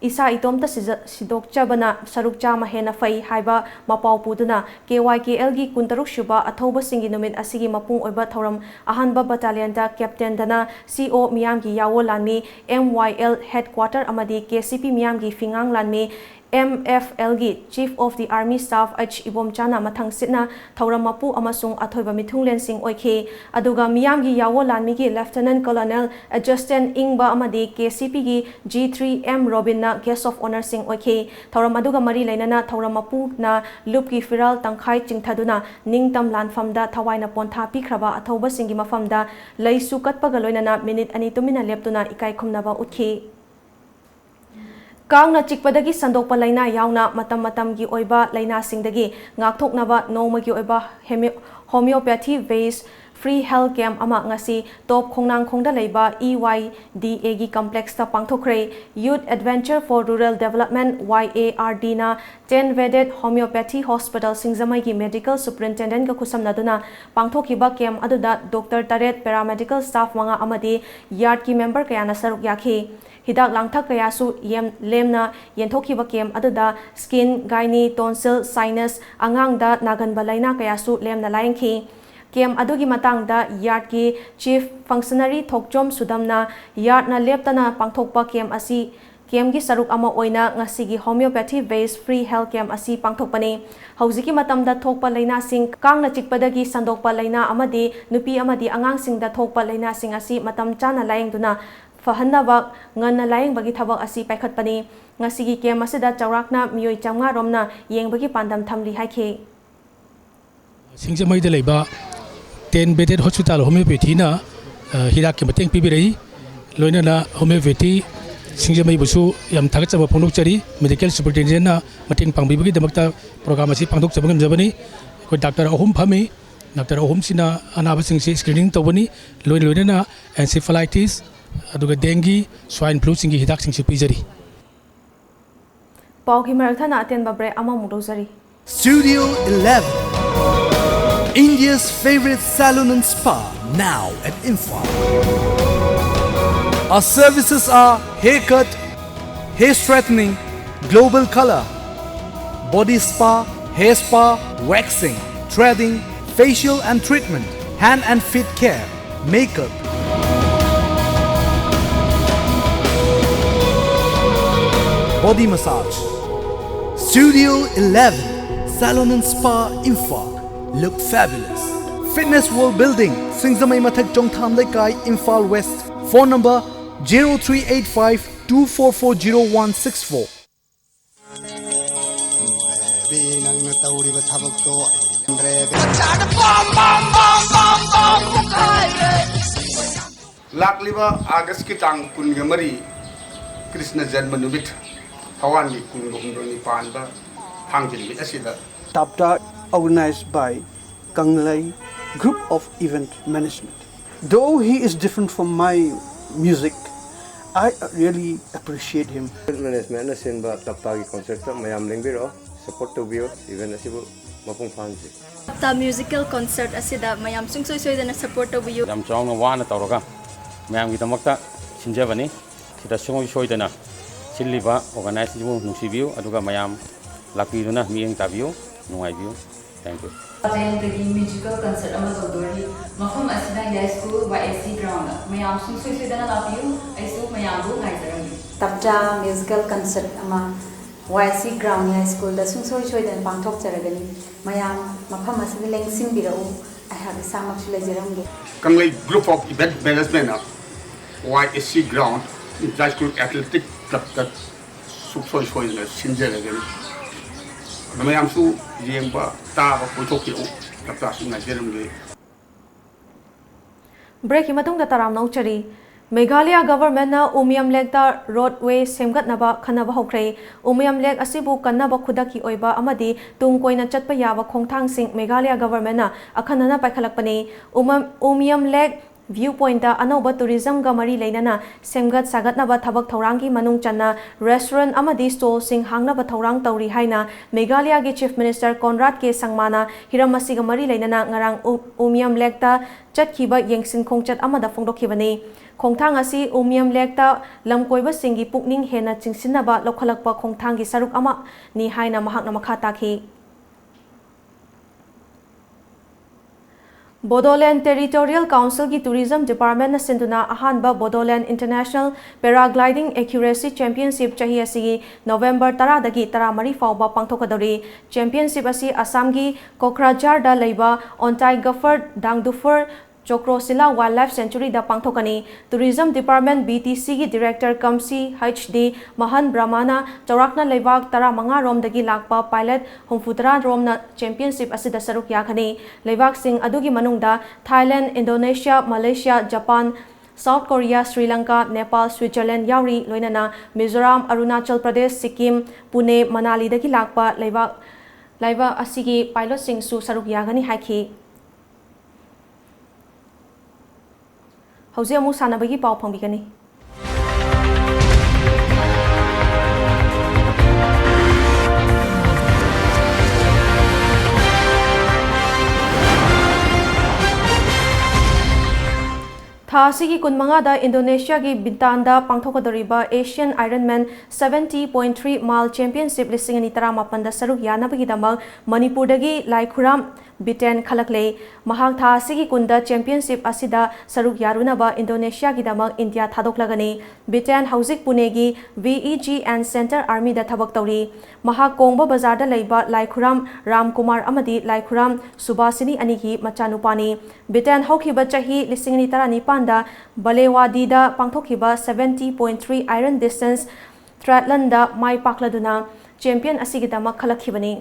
ꯏꯁꯥ ꯏꯇꯣꯝꯇ ꯁꯤꯖ-, ꯁꯤꯗꯣꯛꯆꯕꯅ ꯁꯔꯨꯛ ꯆꯥꯝꯃ ꯍꯦꯟꯅ ꯐꯩ ꯍꯥꯏꯕ ꯃꯄꯥꯎ ꯄꯨꯗꯨꯅ ꯀꯦ ꯋꯥꯏ ꯀꯦ ꯑꯦꯜꯒꯤ ꯀꯨꯟꯇꯔꯨꯛ ꯁꯨꯕ ꯑꯊꯧꯕꯁꯤꯡꯒꯤ ꯅꯨꯃꯤꯠ ꯑꯁꯤꯒꯤ ꯃꯄꯨꯡ ꯑꯣꯏꯕ ꯊꯧꯔꯝ ꯑꯍꯥꯟꯕ ꯕꯠꯇꯥꯂꯤꯌꯟꯗ ꯀꯦꯞꯇꯦꯟꯗꯅ ꯁꯤ ꯑꯣ ꯃꯤꯌꯥꯝꯒꯤ ꯌꯥꯑꯣ ꯂꯥꯟꯃꯤ, ꯑꯦꯝ ꯋꯥꯏ ꯑꯦꯜ ꯍꯦꯗꯀ꯭ꯋꯥꯇꯔ ꯑꯃꯗꯤ ꯀꯦ ꯁꯤ ꯄꯤ ꯃꯤꯌꯥꯝꯒꯤ ꯐꯤꯉꯥꯡ ꯂꯥꯟꯃꯤ, ꯑꯦꯝ ꯑꯦꯐ ꯑꯦꯜꯒꯤ Chief of the Army Staff H ꯏꯕꯣꯝꯆꯥꯅ ꯃꯊꯪ ꯁꯤꯠꯅ ꯊꯧꯔꯝ ꯃꯄꯨ ꯑꯃꯁꯨꯡ ꯑꯊꯣꯏꯕ ꯃꯤꯊꯨꯡꯂꯦꯟꯁꯤꯡ ꯑꯣꯏꯈꯤ꯫ ꯑꯗꯨꯒ ꯃꯤꯌꯥꯝꯒꯤ ꯌꯥꯑꯣ ꯂꯥꯟꯃꯤꯒꯤ Lieutenant Colonel Justin ꯏꯪꯕ ꯑꯃꯗꯤ ꯀꯦ ꯁꯤ ꯄꯤꯒꯤ ꯖꯤ ꯊ꯭ꯔꯤ ꯑꯦꯝ ꯔꯣꯕꯤꯟꯅ Guest of Honourꯁꯤꯡ ꯑꯣꯏꯈꯤ꯫ ꯊꯧꯔꯝ ꯑꯗꯨꯒ ꯃꯔꯤ ꯂꯩꯅꯅ ꯊꯧꯔꯝ ꯃꯄꯨꯅ ꯂꯨꯞꯀꯤ ꯐꯤꯔꯥꯜ ꯇꯪꯈꯥꯏ ꯆꯤꯡꯊꯗꯨꯅ ꯅꯤꯡꯇꯝ ꯂꯥꯟꯐꯝꯗ ꯊꯋꯥꯏꯅ ꯄꯣꯟꯊꯥ ꯄꯤꯈ꯭ꯔꯕ ꯑꯊꯧꯕꯁꯤꯡꯒꯤ ꯃꯐꯝꯗ ꯂꯩꯁꯨ ꯀꯠꯄꯒ ꯂꯣꯏꯅꯅ ꯃꯤꯅꯤꯠ ꯑꯅꯤ ꯇꯨꯃꯤꯟꯅ ꯂꯦꯞꯇꯨꯅ ꯏꯀꯥꯏ ꯈꯨꯝꯅꯕ ꯎꯠꯈꯤ꯫ ꯀꯥꯡꯅ ꯆꯤꯛꯄꯗꯒꯤ ꯁꯟꯗꯣꯛꯄ ꯂꯥꯏꯅꯥ ꯌꯥꯎꯅ ꯃꯇꯝ ꯃꯇꯝꯒꯤ ꯑꯣꯏꯕ ꯂꯥꯏꯅꯥꯁꯤꯡꯗꯒꯤ ꯉꯥꯛꯊꯣꯛꯅꯕ ꯅꯣꯡꯃꯒꯤ ꯑꯣꯏꯕ ꯍꯦꯃꯤꯑꯣ-, homeopathy based Free Health Camp ꯑꯃ ꯉꯁꯤ ꯇꯣꯞ ꯈꯣꯡꯅꯥꯡꯈꯣꯡꯗ ꯂꯩꯕ E Y D A ꯒꯤ complexꯇ ꯄꯥꯡꯊꯣꯛꯈ꯭ꯔꯦ꯫ Youth Adventure for Rural Development, Y A R D ꯅ ten bedded Homeopathy Hospital ꯁꯤꯡꯖꯃꯩꯒꯤ Medical Superintendentꯀ ꯈꯨꯠꯁꯝꯅꯗꯨꯅ ꯄꯥꯡꯊꯣꯛꯈꯤꯕ camp ꯑꯗꯨꯗ doctor ꯇꯔꯦꯠ, paramedical staff ꯃꯉꯥ ꯑꯃꯗꯤ ꯌꯥꯔꯗꯀꯤ member ꯀꯌꯥꯅ ꯁꯔꯨꯛ ꯌꯥꯈꯤ꯫ ꯍꯤꯗꯥꯛ ꯂꯥꯡꯊꯛ ꯀꯌꯥꯁꯨ ꯌꯦꯝ-, ꯂꯦꯝꯅ ꯌꯦꯟꯊꯣꯛꯈꯤꯕ camp ꯑꯗꯨꯗ skin, gynae, tonsil, sinus, ꯑꯉꯥꯡꯗ ꯅꯥꯒꯟꯕ ꯂꯥꯏꯅꯥ ꯀꯌꯥꯁꯨ ꯂꯦꯝꯅ ꯂꯥꯌꯦꯡꯈꯤ꯫ Camp ꯑꯗꯨꯒꯤ ꯃꯇꯥꯡꯗ ꯌꯥꯔꯗꯀꯤ Chief Functionary ꯊꯣꯛꯆꯣꯝ ꯁꯨꯗꯝꯅ ꯌꯥꯔꯗꯅ ꯂꯦꯞꯇꯅ ꯄꯥꯡꯊꯣꯛꯄ camp ꯑꯁꯤ, campꯀꯤ ꯁꯔꯨꯛ ꯑꯃ ꯑꯣꯏꯅ ꯉꯁꯤꯒꯤ Homeopathy based Free Health Camp ꯑꯁꯤ ꯄꯥꯡꯊꯣꯛꯄꯅꯤ꯫ ꯍꯧꯖꯤꯛꯀꯤ ꯃꯇꯝꯗ ꯊꯣꯛꯄ ꯂꯥꯏꯅꯥꯁꯤꯡ, ꯀꯥꯡꯅ ꯆꯤꯛꯄꯗꯒꯤ ꯁꯟꯗꯣꯛꯄ ꯂꯥꯏꯅꯥ ꯑꯃꯗꯤ ꯅꯨꯄꯤ ꯑꯃꯗꯤ ꯑꯉꯥꯡꯁꯤꯡꯗ ꯊꯣꯛꯄ ꯂꯥꯏꯅꯥꯁꯤꯡ ꯑꯁꯤ ꯃꯇꯝ ꯆꯥꯅ ꯂꯥꯌꯦꯡꯗꯨꯅ ꯐꯍꯟꯅꯕ ꯉꯟꯅ ꯂꯥꯌꯦꯡꯕꯒꯤ ꯊꯕꯛ ꯑꯁꯤ ꯄꯥꯏꯈꯠꯄꯅꯤ꯫ ꯉꯁꯤꯒꯤ camp ꯑꯁꯤꯗ ꯆꯥꯎꯔꯥꯛꯅ ꯃꯤꯑꯣꯏ ꯆꯥꯝꯃꯉꯥ ꯔꯣꯝꯅ ꯌꯦꯡꯕꯒꯤ ꯄꯥꯟꯗꯝ ꯊꯝꯂꯤ ꯍꯥꯏꯈꯤ꯫ ꯁꯤꯡꯖꯃꯩꯗ ꯂꯩꯕ ten bedded hospital homeopathyꯅ, ꯑ, ꯍꯤꯗꯥꯛꯀꯤ ꯃꯇꯦꯡ ꯄꯤꯕꯤꯔꯛꯏ꯫ ꯂꯣꯏꯅꯅ homeopathy ꯁꯤꯡꯖꯃꯩꯕꯨꯁꯨ ꯌꯥꯝ ꯊꯥꯒꯠꯆꯕ ꯐꯣꯡꯗꯣꯛꯆꯔꯤ꯫ Medical Superintendentꯅ ꯃꯇꯦꯡ ꯄꯥꯡꯕꯤꯕꯒꯤꯗꯃꯛꯇ program ꯑꯁꯤ ꯄꯥꯡꯊꯣꯛꯆꯕ ꯉꯝꯖꯕꯅꯤ꯫ ꯑꯩꯈꯣꯏ doctor ꯑꯍꯨꯝ ꯐꯝꯃꯤ꯫ Doctor ꯑꯍꯨꯝꯁꯤꯅ ꯑꯅꯥꯕꯁꯤꯡꯁꯤ screening ꯇꯧꯕꯅꯤ꯫ ꯂꯣꯏ ꯂꯣꯏꯅꯅ encephalitis, ꯑꯗꯨꯒ dengue, swine fluꯁꯤꯡꯒꯤ ꯍꯤꯗꯥꯛꯁꯤꯡꯁꯨ ꯄꯤꯖꯔꯤ꯫ ꯄꯥꯎꯒꯤ ꯃꯔꯛ ꯊꯠꯅ ꯑꯇꯦꯟꯕ break ꯑꯃꯃꯨꯛ ꯂꯧꯖꯔꯤ꯫ Studio eleven, India's favorite salon and spa, now at Imphal. Our services are haircut, hair straightening, global color, body spa, hair spa, waxing, threading, facial and treatment, hand and feet care, makeup, body massage. Studio eleven, Salon and Spa, Imphal. Look fabulous. Fitness World Building, Singzamei Mathak Chongtham Lekai, Imphal West. Phone number zero three eight five two four four zero one six four. Baby, ꯅꯪꯅ ꯇꯧꯔꯤꯕ ꯊꯕꯛꯇꯣ ꯑꯩ ꯉꯝꯗ꯭ꯔꯦ꯫ ꯂꯥꯛꯂꯤꯕ ꯑꯥꯒꯁꯀꯤ ꯇꯥꯡ ꯀꯨꯟꯒ ꯃꯔꯤ, ꯀ꯭ꯔꯤꯁꯅ ꯖꯟꯃ ꯅꯨꯃꯤꯠ, ꯊꯋꯥꯟꯒꯤ ꯀꯨꯟꯒ ꯍꯨꯝꯗꯣꯏꯅꯤ ꯄꯥꯟꯕ ꯊꯥꯡꯖ ꯅꯨꯃꯤꯠ ꯑꯁꯤꯗ, ꯇꯥꯞꯇꯥ, organized by Kanglei Group of Event Management. Though he is different from my music, I really appreciate him. Event Managementꯅ ꯁꯤꯟꯕ ꯇꯞꯇꯥꯒꯤ concertꯇ ꯃꯌꯥꯝ ꯂꯦꯡꯕꯤꯔꯛꯑꯣ, support ꯇꯧꯕꯤꯌꯨ, event ꯑꯁꯤꯕꯨ ꯃꯄꯨꯡ ꯐꯥꯍꯟꯁꯤ꯫ ꯇꯞꯇꯥ musical concert ꯑꯁꯤꯗ ꯃꯌꯥꯝ ꯁꯨꯡꯁꯣꯏ ꯁꯣꯏꯗꯅ support ꯇꯧꯕꯤꯌꯨ꯫ ꯌꯥꯝ ꯆꯥꯎꯅ ꯋꯥꯅ ꯇꯧꯔꯒ ꯃꯌꯥꯝꯒꯤꯗꯃꯛꯇ ꯁꯤꯟꯖꯕꯅꯤ꯫ ꯁꯤꯗ ꯁꯨꯡꯁꯣꯏ ꯁꯣꯏꯗꯅ ꯁꯤꯜꯂꯤꯕ organizeꯁꯤꯡꯕꯨ ꯅꯨꯡꯁꯤꯕꯤꯌꯨ, ꯑꯗꯨꯒ ꯃꯌꯥꯝ ꯂꯥꯛꯄꯤꯗꯨꯅ ꯃꯤꯠꯌꯦꯡ ꯇꯥꯕꯤꯌꯨ꯫ ꯅꯨꯡꯉꯥꯏꯕꯤꯌꯨ꯫ Thank you꯫ ꯖꯌꯟꯇꯒꯤ musical concert ꯑꯃ ꯇꯧꯗꯣꯔꯤ꯫ ꯃꯐꯝ ꯑꯁꯤꯅ ꯌꯥꯏꯁ꯭ꯀꯨꯜ Y S C groundꯗ꯫ ꯃꯌꯥꯝ ꯁꯨꯡꯁꯣꯏ ꯁꯣꯏꯗꯅ ꯂꯥꯛꯄꯤꯌꯨ꯫ ꯑꯩꯁꯨ ꯃꯌꯥꯝꯕꯨ ꯉꯥꯏꯖꯔꯝꯒꯦ꯫ ꯇꯞꯇꯥ musical concert ꯑꯃ Y S C ground ꯌꯥꯏꯁ꯭ꯀꯨꯜꯗ ꯁꯨꯡꯁꯣꯏ ꯁꯣꯏꯗꯅ ꯄꯥꯡꯊꯣꯛꯆꯔꯒꯅꯤ꯫ ꯃꯌꯥꯝ ꯃꯐꯝ ꯑꯁꯤꯗ ꯂꯦꯡꯁꯤꯟꯕꯤꯔꯛꯎ꯫ ꯑꯩꯍꯥꯛ ꯏꯁꯥꯃꯛꯁꯨ ꯂꯩꯖꯔꯝꯒꯦ꯫ Kanglei Group of Event Managementꯅ Y S C ground Inter School Athletic Clubꯇ ꯁꯨꯡꯁꯣꯏ ꯁꯣꯏꯗꯅ ꯁꯤꯟꯖꯔꯒꯅꯤ꯫ ꯑꯗꯨ ꯃꯌꯥꯝꯁꯨ ꯌꯦꯡꯕ ꯇꯥꯕ ꯀꯣꯏꯊꯣꯛꯄꯤꯔꯛꯎ꯫ ꯇꯞꯇꯥꯁꯨ ꯉꯥꯏꯖꯔꯝꯒꯦ꯫ Breakꯀꯤ ꯃꯇꯨꯡꯗ ꯇꯔꯥꯝꯅ ꯑꯣꯛꯆꯔꯤ꯫ Meghalaya governmentꯅ ꯎꯃꯤꯌꯝ ꯂꯦꯛꯇ roadway ꯁꯦꯝꯒꯠꯅꯕ ꯈꯟꯅꯕ ꯍꯧꯈ꯭ꯔꯦ꯫ ꯎꯃꯤꯌꯝ ꯂꯦꯛ ꯑꯁꯤꯕꯨ ꯀꯟꯅꯕ ꯈꯨꯗꯛꯀꯤ ꯑꯣꯏꯕ ꯑꯃꯗꯤ ꯇꯨꯡ ꯀꯣꯏꯅ ꯆꯠꯄ ꯌꯥꯕ ꯈꯣꯡꯊꯥꯡꯁꯤꯡ Meghalaya governmentꯅ ꯑꯈꯟꯅꯅ ꯄꯥꯏꯈꯠꯂꯛꯄꯅꯤ꯫ ꯎꯃ-, ꯎꯃꯤꯌꯝ ꯂꯦꯛ view pointꯇ ꯑꯅꯧꯕ tourismꯒ ꯃꯔꯤ ꯂꯩꯅꯅ ꯁꯦꯝꯒꯠ ꯁꯥꯒꯠꯅꯕ ꯊꯕꯛ ꯊꯧꯔꯥꯡꯒꯤ ꯃꯅꯨꯡ ꯆꯟꯅ restaurant ꯑꯃꯗꯤ stallꯁꯤꯡ ꯍꯥꯡꯅꯕ ꯊꯧꯔꯥꯡ ꯇꯧꯔꯤ ꯍꯥꯏꯅ Meghalaya ꯒꯤ Chief Minister Conrad K ꯁꯪꯃꯥꯅ ꯍꯤꯔꯝ ꯑꯁꯤꯒ ꯃꯔꯤ ꯂꯩꯅꯅ ꯉꯔꯥꯡ ꯎ-, ꯎꯃꯤꯌꯝ ꯂꯦꯛꯇ ꯆꯠꯈꯤꯕ ꯌꯦꯡꯁꯤꯟ ꯈꯣꯡꯆꯠ ꯑꯃꯗ ꯐꯣꯡꯗꯣꯛꯈꯤꯕꯅꯤ꯫ ꯈꯣꯡꯊꯥꯡ ꯑꯁꯤ ꯎꯃꯤꯌꯝ ꯂꯦꯛꯇ ꯂꯝꯀꯣꯏꯕꯁꯤꯡꯒꯤ ꯄꯨꯛꯅꯤꯡ ꯍꯦꯟꯅ ꯆꯤꯡꯁꯤꯟꯅꯕ ꯂꯧꯈꯠꯂꯛꯄ ꯈꯣꯡꯊꯥꯡꯒꯤ ꯁꯔꯨꯛ ꯑꯃꯅꯤ ꯍꯥꯏꯅ ꯃꯍꯥꯛꯅ ꯃꯈꯥ ꯇꯥꯈꯤ꯫ Bodoland Territorial Councilꯒꯤ Tourism Departmentꯅ ꯁꯤꯟꯗꯨꯅ ꯑꯍꯥꯟꯕ Bodoland International Paragliding Accuracy Championship ꯆꯍꯤ ꯑꯁꯤꯒꯤ November ꯇꯔꯥꯗꯒꯤ ꯇꯔꯥꯃꯔꯤ ꯐꯥꯎꯕ ꯄꯥꯡꯊꯣꯛꯀꯗꯧꯔꯤ꯫ Championship ꯑꯁꯤ ꯑꯁꯥꯝꯒꯤ ꯀꯣꯀ꯭ꯔꯥꯖꯥꯔꯗ ꯂꯩꯕ ꯑꯣꯟꯇꯥꯏ ꯒꯐꯔ ꯗꯥꯡꯗꯨꯐꯔ ꯆꯣꯀ꯭ꯔꯣꯁꯤꯂꯥ Wildlife Sanctuaryꯗ ꯄꯥꯡꯊꯣꯛꯀꯅꯤ꯫ Tourism Department BTCꯒꯤ Director cum C H D ꯃꯍꯟ ꯕ꯭ꯔꯍꯃꯅ ꯆꯥꯎꯔꯥꯛꯅ ꯂꯩꯕꯥꯛ ꯇꯔꯥꯃꯉꯥ ꯔꯣꯝꯗꯒꯤ ꯂꯥꯛꯄ pilot ꯍꯨꯝꯐꯨꯇꯔꯥ ꯔꯣꯝꯅ championship ꯑꯁꯤꯗ ꯁꯔꯨꯛ ꯌꯥꯒꯅꯤ꯫ ꯂꯩꯕꯥꯛꯁꯤꯡ ꯑꯗꯨꯒꯤ ꯃꯅꯨꯡꯗ Thailand, Indonesia, Malaysia, Japan, South Korea, Sri Lanka, Nepal, Switzerland ꯌꯥꯎꯔꯤ꯫ ꯂꯣꯏꯅꯅ ꯃꯤꯖꯣꯔꯥꯝ, ꯑꯔꯨꯅꯥꯆꯜ ꯄ꯭ꯔꯗꯦꯁ, ꯁꯤꯛꯀꯤꯝ, ꯄꯨꯅꯦ, ꯃꯅꯥꯂꯤꯗꯒꯤ ꯂꯥꯛꯄ ꯂꯩꯕꯥꯛ ꯂꯩꯕꯥꯛ ꯑꯁꯤꯒꯤ ꯄꯥꯏꯂꯣꯠꯁꯤꯡꯁꯨ ꯁꯔꯨꯛ ꯌꯥꯒꯅꯤ ꯍꯥꯏꯈꯤ꯫ ꯍꯧꯖꯤꯛ ꯑꯃꯨꯛ ꯁꯥꯟꯅꯕꯒꯤ ꯄꯥꯎ ꯐꯪꯕꯤꯒꯅꯤ꯫ ꯊꯥ ꯑꯁꯤꯒꯤ ꯀꯨꯟꯃꯉꯥꯗ ꯏꯟꯗꯣꯅꯦꯁꯤꯌꯥꯒꯤ ꯕꯤꯇꯥꯟꯗ ꯄꯥꯡꯊꯣꯛꯀꯗꯧꯔꯤꯕ Asian Ironman seventy point three Mile Championship ꯂꯤꯁꯤꯡ ꯑꯅꯤ ꯇꯔꯥꯃꯥꯄꯟꯗ ꯁꯔꯨꯛ ꯌꯥꯅꯕꯒꯤꯗꯃꯛ ꯃꯅꯤꯄꯨꯔꯗꯒꯤ ꯂꯥꯏꯈꯨꯔꯥꯝ ꯕꯤꯇꯦꯟ ꯈꯜꯂꯛꯂꯦ꯫ ꯃꯍꯥꯛ ꯊꯥ ꯑꯁꯤꯒꯤ ꯀꯨꯟꯗ championship ꯑꯁꯤꯗ ꯁꯔꯨꯛ ꯌꯥꯔꯨꯅꯕ ꯏꯟꯗꯣꯅꯦꯁꯤꯌꯥꯒꯤꯗꯃꯛ ꯏꯟꯗꯤꯌꯥ ꯊꯥꯗꯣꯛꯂꯒꯅꯤ꯫ ꯕꯤꯇꯦꯟ ꯍꯧꯖꯤꯛ ꯄꯨꯅꯦꯒꯤ V E G and Centre Armyꯗ ꯊꯕꯛ ꯇꯧꯔꯤ꯫ ꯃꯍꯥꯛ ꯀꯣꯡꯕ ꯕꯖꯥꯔꯗ ꯂꯩꯕ ꯂꯥꯏꯈꯨꯔꯥꯝ ꯔꯥꯝꯀꯨꯃꯥꯔ ꯑꯃꯗꯤ ꯂꯥꯏꯈꯨꯔꯥꯝ ꯁꯨꯕꯥꯁꯤꯅꯤ ꯑꯅꯤꯒꯤ ꯃꯆꯥꯅꯨꯄꯥꯅꯤ꯫ ꯕꯤꯇꯦꯟ ꯍꯧꯈꯤꯕ ꯆꯍꯤ ꯂꯤꯁꯤꯡ ꯑꯅꯤ ꯇꯔꯥꯅꯤꯄꯥꯟꯗ ꯕꯂꯦꯋꯥꯗꯤꯗ ꯄꯥꯡꯊꯣꯛꯈꯤꯕ seventy point three Iron Distance Triathlonꯗ ꯃꯥꯏ ꯄꯥꯛꯂꯗꯨꯅ champion ꯑꯁꯤꯒꯤꯗꯃꯛ ꯈꯜꯂꯛꯈꯤꯕꯅꯤ꯫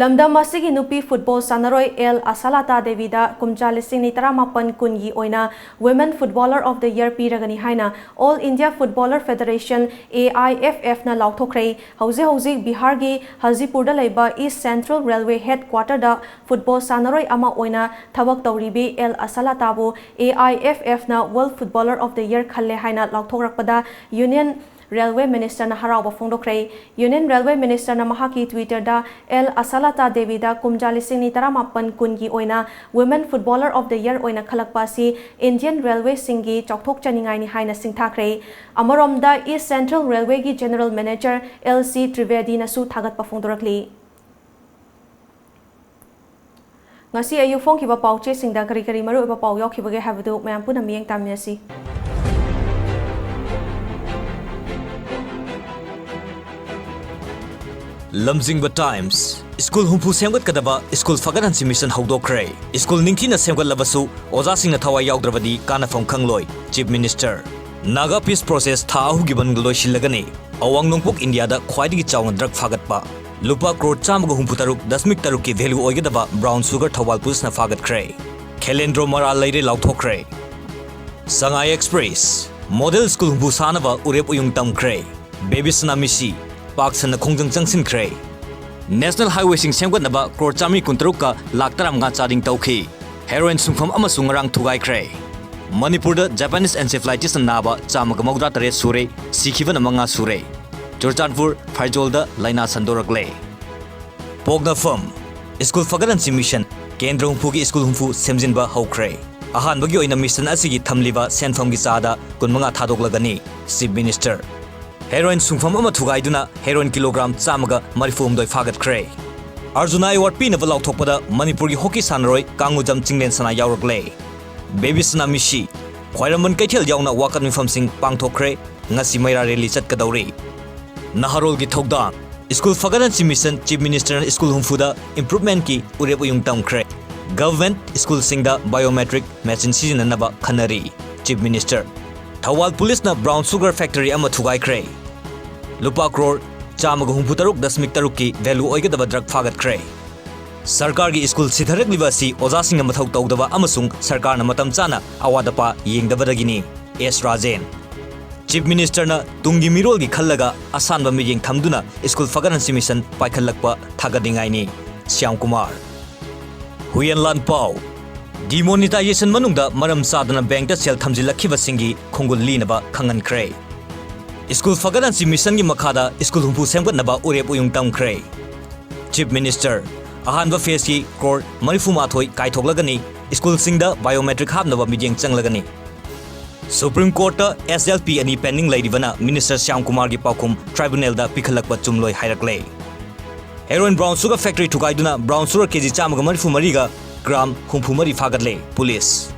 ꯂꯝꯗꯝ ꯑꯁꯤꯒꯤ ꯅꯨꯄꯤ ꯐꯨꯠꯕꯣꯜ ꯁꯥꯟꯅꯔꯣꯏ ꯑꯦꯜ ꯑꯁꯥꯂꯥꯇꯥ ꯗꯦꯕꯤꯗ ꯀꯨꯝꯖꯥ ꯂꯤꯁꯤꯡ ꯑꯅꯤ ꯇꯔꯥꯃꯥꯄꯟ ꯀꯨꯟꯒꯤ ꯑꯣꯏꯅ Women Footballer of the Year ꯄꯤꯔꯒꯅꯤ ꯍꯥꯏꯅ All India Footballer Federation, A I F Fꯅ ꯂꯥꯎꯊꯣꯛꯈ꯭ꯔꯦ꯫ ꯍꯧꯖꯤꯛ ꯍꯧꯖꯤꯛ ꯕꯤꯍꯥꯔꯒꯤ ꯍꯖꯤꯄꯨꯔꯗ ꯂꯩꯕ East Central Railway headquarterꯗ ꯐꯨꯠꯕꯣꯜ ꯁꯥꯟꯅꯔꯣꯏ ꯑꯃ ꯑꯣꯏꯅ ꯊꯕꯛ ꯇꯧꯔꯤꯕꯤ ꯑꯦꯜ ꯑꯁꯥꯂꯥꯇꯥꯕꯨ A I F Fꯅ World Footballer of the Year ꯈꯜꯂꯦ ꯍꯥꯏꯅ ꯂꯥꯎꯊꯣꯛꯂꯛꯄꯗ Union Railway Ministerꯅ ꯍꯔꯥꯎꯕ ꯐꯣꯡꯗꯣꯛꯈ꯭ꯔꯦ꯫ Union Railway Ministerꯅ ꯃꯍꯥꯛꯀꯤ Twitterꯗ ꯑꯦꯜ ꯑꯁꯥꯂꯥꯇꯥ ꯗꯦꯕꯤꯗ ꯀꯨꯝꯖꯥ ꯂꯤꯁꯤꯡ ꯑꯅꯤ ꯇꯔꯥꯃꯥꯄꯟ ꯀꯨꯟꯒꯤ ꯑꯣꯏꯅ Women Footballer of the Year ꯑꯣꯏꯅ ꯈꯜꯂꯛꯄ ꯑꯁꯤ Indian Railwayꯁꯤꯡꯒꯤ ꯆꯥꯎꯊꯣꯛꯆꯅꯤꯡꯉꯥꯏꯅꯤ ꯍꯥꯏꯅ ꯁꯤꯡꯊꯥꯈ꯭ꯔꯦ꯫ ꯑꯃꯔꯣꯝꯗ East Central Railwayꯒꯤ General Manager L C ꯇ꯭ꯔꯤꯕꯦꯗꯤꯅꯁꯨ ꯊꯥꯒꯠꯄ ꯐꯣꯡꯗꯣꯔꯛꯂꯤ꯫ ꯉꯁꯤ ꯑꯌꯨꯛ ꯐꯣꯡꯈꯤꯕ ꯄꯥꯎꯆꯦꯁꯤꯡꯗ ꯀꯔꯤ ꯀꯔꯤ ꯃꯔꯨꯑꯣꯏꯕ ꯄꯥꯎ ꯌꯥꯎꯈꯤꯕꯒꯦ ꯍꯥꯏꯕꯗꯨ ꯃꯌꯥꯝ ꯄꯨꯟꯅ ꯃꯤꯠꯌꯦꯡ ꯇꯥꯃꯤꯟꯅꯁꯤ꯫ ꯂꯝꯖꯤꯡꯕ Times, ꯁ꯭ꯀꯨꯜ ꯍꯨꯝꯐꯨ ꯁꯦꯝꯒꯠꯀꯗꯕ ꯁ꯭ꯀꯨꯜ ꯐꯒꯠꯍꯟꯁꯤ ꯃꯤꯁꯟ ꯍꯧꯗꯣꯛꯈ꯭ꯔꯦ꯫ ꯁ꯭ꯀꯨꯜ ꯅꯤꯡꯊꯤꯅ ꯁꯦꯝꯒꯠꯂꯕꯁꯨ ꯑꯣꯖꯥꯁꯤꯡꯅ ꯊꯋꯥꯏ ꯌꯥꯎꯗ꯭ꯔꯕꯗꯤ ꯀꯥꯟꯅꯐꯝ ꯈꯪꯂꯣꯏ, Chief Minister꯫ Naga Peace Process ꯊꯥ ꯑꯍꯨꯝꯒꯤ ꯃꯅꯨꯡꯗ ꯂꯣꯏꯁꯤꯜꯂꯒꯅꯤ꯫ ꯑꯋꯥꯡ ꯅꯣꯡꯄꯣꯛ ꯏꯟꯗꯤꯌꯥꯗ ꯈ꯭ꯋꯥꯏꯗꯒꯤ ꯆꯥꯎꯅ drug ꯐꯥꯒꯠꯄ꯫ ꯂꯨꯄꯥ ꯀ꯭ꯔꯣꯔ ꯆꯥꯝꯃꯒ ꯍꯨꯝꯐꯨ ꯇꯔꯨꯛ ꯗꯁꯃꯤꯛ ꯇꯔꯨꯛꯀꯤ value ꯑꯣꯏꯒꯗꯕ brown sugar ꯊꯧꯕꯥꯜ ꯄꯨꯂꯤꯁꯅ ꯐꯥꯒꯠꯈ꯭ꯔꯦ꯫ ꯈꯦꯂꯦꯟꯗ꯭ꯔꯣ ꯃꯔꯥꯜ ꯂꯩꯔꯦ ꯂꯥꯎꯊꯣꯛꯈ꯭ꯔꯦ꯫ ꯁꯉꯥꯏ Express, model ꯁ꯭ꯀꯨꯜ ꯍꯨꯝꯐꯨ ꯁꯥꯅꯕ ꯎꯔꯦꯞ ꯎꯌꯨꯡ ꯇꯝꯈ꯭ꯔꯦ꯫ ꯕꯦꯕꯤ ꯁꯅꯥ ꯃꯤꯁꯤ ꯄꯥꯛ ꯁꯟꯅ ꯈꯣꯡꯖꯪ ꯆꯪꯁꯤꯟꯈ꯭ꯔꯦ꯫ ꯅꯦꯁꯅꯦꯜ ꯍꯥꯏꯋꯦꯁꯤꯡ ꯁꯦꯝꯒꯠꯅꯕ ꯀ꯭ꯔꯣꯔ ꯆꯥꯃꯔꯤ ꯀꯨꯟꯇꯔꯨꯛꯀ ꯂꯥꯛ ꯇꯔꯥꯃꯉꯥ ꯆꯥꯗꯤꯡ ꯇꯧꯈꯤ꯫ ꯍꯦꯔꯣꯏꯟ ꯁꯨꯡꯐꯝ ꯑꯃꯁꯨ ꯉꯔꯥꯡ ꯊꯨꯒꯥꯏꯈ꯭ꯔꯦ꯫ ꯃꯅꯤꯄꯨꯔꯗ ꯖꯄꯥꯅꯤꯁ ꯑꯦꯟꯁꯦꯐ꯭ꯂꯥꯏꯇꯤꯁꯅ ꯅꯥꯕ ꯆꯥꯝꯃꯒ ꯃꯧꯗ꯭ꯔꯥ ꯇꯔꯦꯠ ꯁꯨꯔꯦ, ꯁꯤꯈꯤꯕꯅ ꯃꯉꯥ ꯁꯨꯔꯦ꯫ ꯆꯨꯔꯆꯥꯟꯄꯨꯔ ꯐꯥꯏꯖꯣꯜꯗ ꯂꯥꯏꯅꯥ ꯁꯟꯗꯣꯔꯛꯂꯦ꯫ ꯄꯣꯛꯅꯐꯝ, ꯁ꯭ꯀꯨꯜ ꯐꯒꯠꯍꯟꯁꯤ ꯃꯤꯁꯟ, ꯀꯦꯟꯗ꯭ꯔ ꯍꯨꯝꯐꯨꯒꯤ ꯁ꯭ꯀꯨꯜ ꯍꯨꯝꯐꯨ ꯁꯦꯝꯖꯤꯟꯕ ꯍꯧꯈ꯭ꯔꯦ꯫ ꯑꯍꯥꯟꯕꯒꯤ ꯑꯣꯏꯅ ꯃꯤꯁꯟ ꯑꯁꯤꯒꯤ ꯊꯝꯂꯤꯕ ꯁꯦꯟꯐꯝꯒꯤ ꯆꯥꯗ ꯀꯨꯟꯃꯉꯥ ꯊꯥꯗꯣꯛꯂꯒꯅꯤ, ꯆꯤꯐ ꯃꯤꯅꯤꯁꯇꯔ꯫ ꯍꯦꯔꯣꯏꯟ ꯁꯨꯡꯐꯝ ꯑꯃ ꯊꯨꯒꯥꯏꯗꯨꯅ ꯍꯦꯔꯣꯏꯟ ꯀꯤꯂꯣꯒ꯭ꯔꯥꯝ ꯆꯥꯝꯃꯒ ꯃꯔꯤꯐꯨ ꯍꯨꯝꯗꯣꯏ ꯐꯥꯒꯠꯈ꯭ꯔꯦ꯫ ꯑꯔꯖꯨꯅꯥ ꯑꯦꯋꯥꯔꯗ ꯄꯤꯅꯕ ꯂꯥꯎꯊꯣꯛꯄꯗ ꯃꯅꯤꯄꯨꯔꯒꯤ ꯍꯣꯀꯤ ꯁꯥꯟꯅꯔꯣꯏ ꯀꯥꯡꯉꯨꯖꯝ ꯆꯤꯡꯂꯦꯟ ꯁꯅꯥ ꯌꯥꯎꯔꯛꯂꯦ꯫ ꯕꯦꯕꯤ ꯁꯅꯥ ꯃꯤꯁꯤ, ꯈ꯭ꯋꯥꯏꯔꯝꯕꯟ ꯀꯩꯊꯦꯜ ꯌꯥꯎꯅ ꯋꯥꯀꯠ ꯃꯤꯐꯝꯁꯤꯡ ꯄꯥꯡꯊꯣꯛꯈ꯭ꯔꯦ꯫ ꯉꯁꯤ ꯃꯩꯔꯥ ꯔꯦꯂꯤ ꯆꯠꯀꯗꯧꯔꯤ꯫ ꯅꯍꯥꯔꯣꯜꯒꯤ ꯊꯧꯗꯥꯡ, ꯁ꯭ꯀꯨꯜ ꯐꯒꯠꯍꯟꯁꯤ ꯃꯤꯁꯟ, ꯆꯤꯐ ꯃꯤꯅꯤꯁꯇꯔꯅ ꯁ꯭ꯀꯨꯜ ꯍꯨꯝꯐꯨꯗ ꯏꯝꯄ꯭ꯔꯨꯚꯃꯦꯟꯠꯀꯤ ꯎꯔꯦꯞ ꯎꯌꯨꯡ ꯇꯝꯈ꯭ꯔꯦ꯫ ꯒꯚꯔꯟꯃꯦꯟꯠ ꯁ꯭ꯀꯨꯜꯁꯤꯡꯗ ꯕꯥꯏꯑꯣꯃꯦꯇ꯭ꯔꯤꯛ ꯃꯦꯆꯤꯟ ꯁꯤꯖꯤꯟꯅꯅꯕ ꯈꯟꯅꯔꯤ, ꯆꯤꯐ ꯃꯤꯅꯤꯁꯇꯔ꯫ ꯊꯧꯕꯥꯜ ꯄꯨꯂꯤꯁꯅ ꯕ꯭ꯔꯥꯎꯟ ꯁꯨꯒꯔ ꯐꯦꯛꯇꯔꯤ ꯑꯃ ꯊꯨꯒꯥꯏꯈ꯭ꯔꯦ꯫ ꯂꯨꯄꯥ ꯀ꯭ꯔꯣꯔ ꯆꯥꯝꯃꯒ ꯍꯨꯝꯐꯨ ꯇꯔꯨꯛ ꯗꯁꯃꯤꯛ ꯇꯔꯨꯛꯀꯤ ꯚꯦꯂꯨ ꯑꯣꯏꯒꯗꯕ ꯗ꯭ꯔꯒ ꯐꯥꯒꯠꯈ꯭ꯔꯦ꯫ ꯁꯔꯀꯥꯔꯒꯤ ꯁ꯭ꯀꯨꯜ ꯁꯤꯊꯔꯛꯂꯤꯕ ꯑꯁꯤ ꯑꯣꯖꯥꯁꯤꯡꯅ ꯃꯊꯧ ꯇꯧꯗꯕ ꯑꯃꯁꯨꯡ ꯁꯔꯀꯥꯔꯅ ꯃꯇꯝ ꯆꯥꯅ ꯑꯋꯥꯠ ꯑꯄꯥ ꯌꯦꯡꯗꯕꯗꯒꯤꯅꯤ, ꯑꯦꯁ ꯔꯥꯖꯦꯟ꯫ ꯆꯤꯐ ꯃꯤꯅꯤꯁꯇꯔꯅ ꯇꯨꯡꯒꯤ ꯃꯤꯔꯣꯜꯒꯤ ꯈꯜꯂꯒ ꯑꯁꯥꯟꯕ ꯃꯤꯠꯌꯦꯡ ꯊꯝꯗꯨꯅ ꯁ꯭ꯀꯨꯜ ꯐꯒꯠꯍꯟꯁꯤ ꯃꯤꯁꯟ ꯄꯥꯏꯈꯠꯂꯛꯄ ꯊꯥꯒꯠꯅꯤꯡꯉꯥꯏꯅꯤ, ꯁ꯭ꯌꯥꯝ ꯀꯨꯃꯥꯔ꯫ ꯍꯨꯏꯌꯦꯟ ꯂꯥꯟꯄꯥꯎ, ꯗꯤꯃꯣꯅꯤꯇꯥꯏꯖꯦꯁꯟ ꯃꯅꯨꯡꯗ ꯃꯔꯝ ꯆꯥꯗꯅ ꯕꯦꯡꯛꯇ ꯁꯦꯜ ꯊꯝꯖꯤꯜꯂꯛꯈꯤꯕꯁꯤꯡꯒꯤ ꯈꯣꯡꯒꯨꯜ ꯂꯤꯅꯕ ꯈꯪꯍꯟꯈ꯭ꯔꯦ꯫ ꯁ꯭ꯀꯨꯜ ꯐꯒꯠꯍꯟꯁꯤ ꯃꯤꯁꯟꯒꯤ ꯃꯈꯥꯗ ꯁ꯭ꯀꯨꯜ ꯍꯨꯝꯐꯨ ꯁꯦꯝꯒꯠꯅꯕ ꯎꯔꯦꯞ ꯎꯌꯨꯡ ꯇꯝꯈ꯭ꯔꯦ꯫ ꯆꯤꯐ ꯃꯤꯅꯤꯁꯇꯔ, ꯑꯍꯥꯟꯕ ꯐꯦꯖꯀꯤ ꯀ꯭ꯔꯣꯔ ꯃꯔꯤꯐꯨ ꯃꯥꯊꯣꯏ ꯀꯥꯏꯊꯣꯛꯂꯒꯅꯤ, ꯁ꯭ꯀꯨꯜꯁꯤꯡꯗ ꯕꯥꯏꯑꯣꯃꯦꯇ꯭ꯔꯤꯛ ꯍꯥꯞꯅꯕ ꯃꯤꯠꯌꯦꯡ ꯆꯪꯂꯒꯅꯤ꯫ ꯁꯨꯄ꯭ꯔꯤꯝ ꯀꯣꯔꯠꯇ ꯑꯦꯁ ꯑꯦꯜ ꯄꯤ ꯑꯅꯤ ꯄꯦꯟꯗꯤꯡ ꯂꯩꯔꯤꯕꯅ ꯃꯤꯅꯤꯁꯇꯔ ꯁ꯭ꯌꯥꯝ ꯀꯨꯃꯥꯔꯒꯤ ꯄꯥꯎꯈꯨꯝ ꯇ꯭ꯔꯥꯏꯕꯨꯅꯦꯜꯗ ꯄꯤꯈꯠꯂꯛꯄ ꯆꯨꯝꯂꯣꯏ ꯍꯥꯏꯔꯛꯂꯦ꯫ ꯍꯦꯔꯣꯏꯟ ꯕ꯭ꯔꯥꯎꯟ ꯁꯨꯒꯔ ꯐꯦꯛꯇꯔꯤ ꯊꯨꯒꯥꯏꯗꯨꯅ ꯕ꯭ꯔꯥꯎꯟ ꯁꯨꯒꯔ ꯀꯦꯖꯤ ꯆꯥꯝꯃꯒ ꯃꯔꯤꯐꯨ ꯃꯔꯤꯒ ꯒ꯭ꯔꯥꯝ ꯍꯨꯝꯐꯨ ꯃꯔꯤ ꯐꯥꯒꯠꯂꯦ ꯄꯨꯂꯤꯁ꯫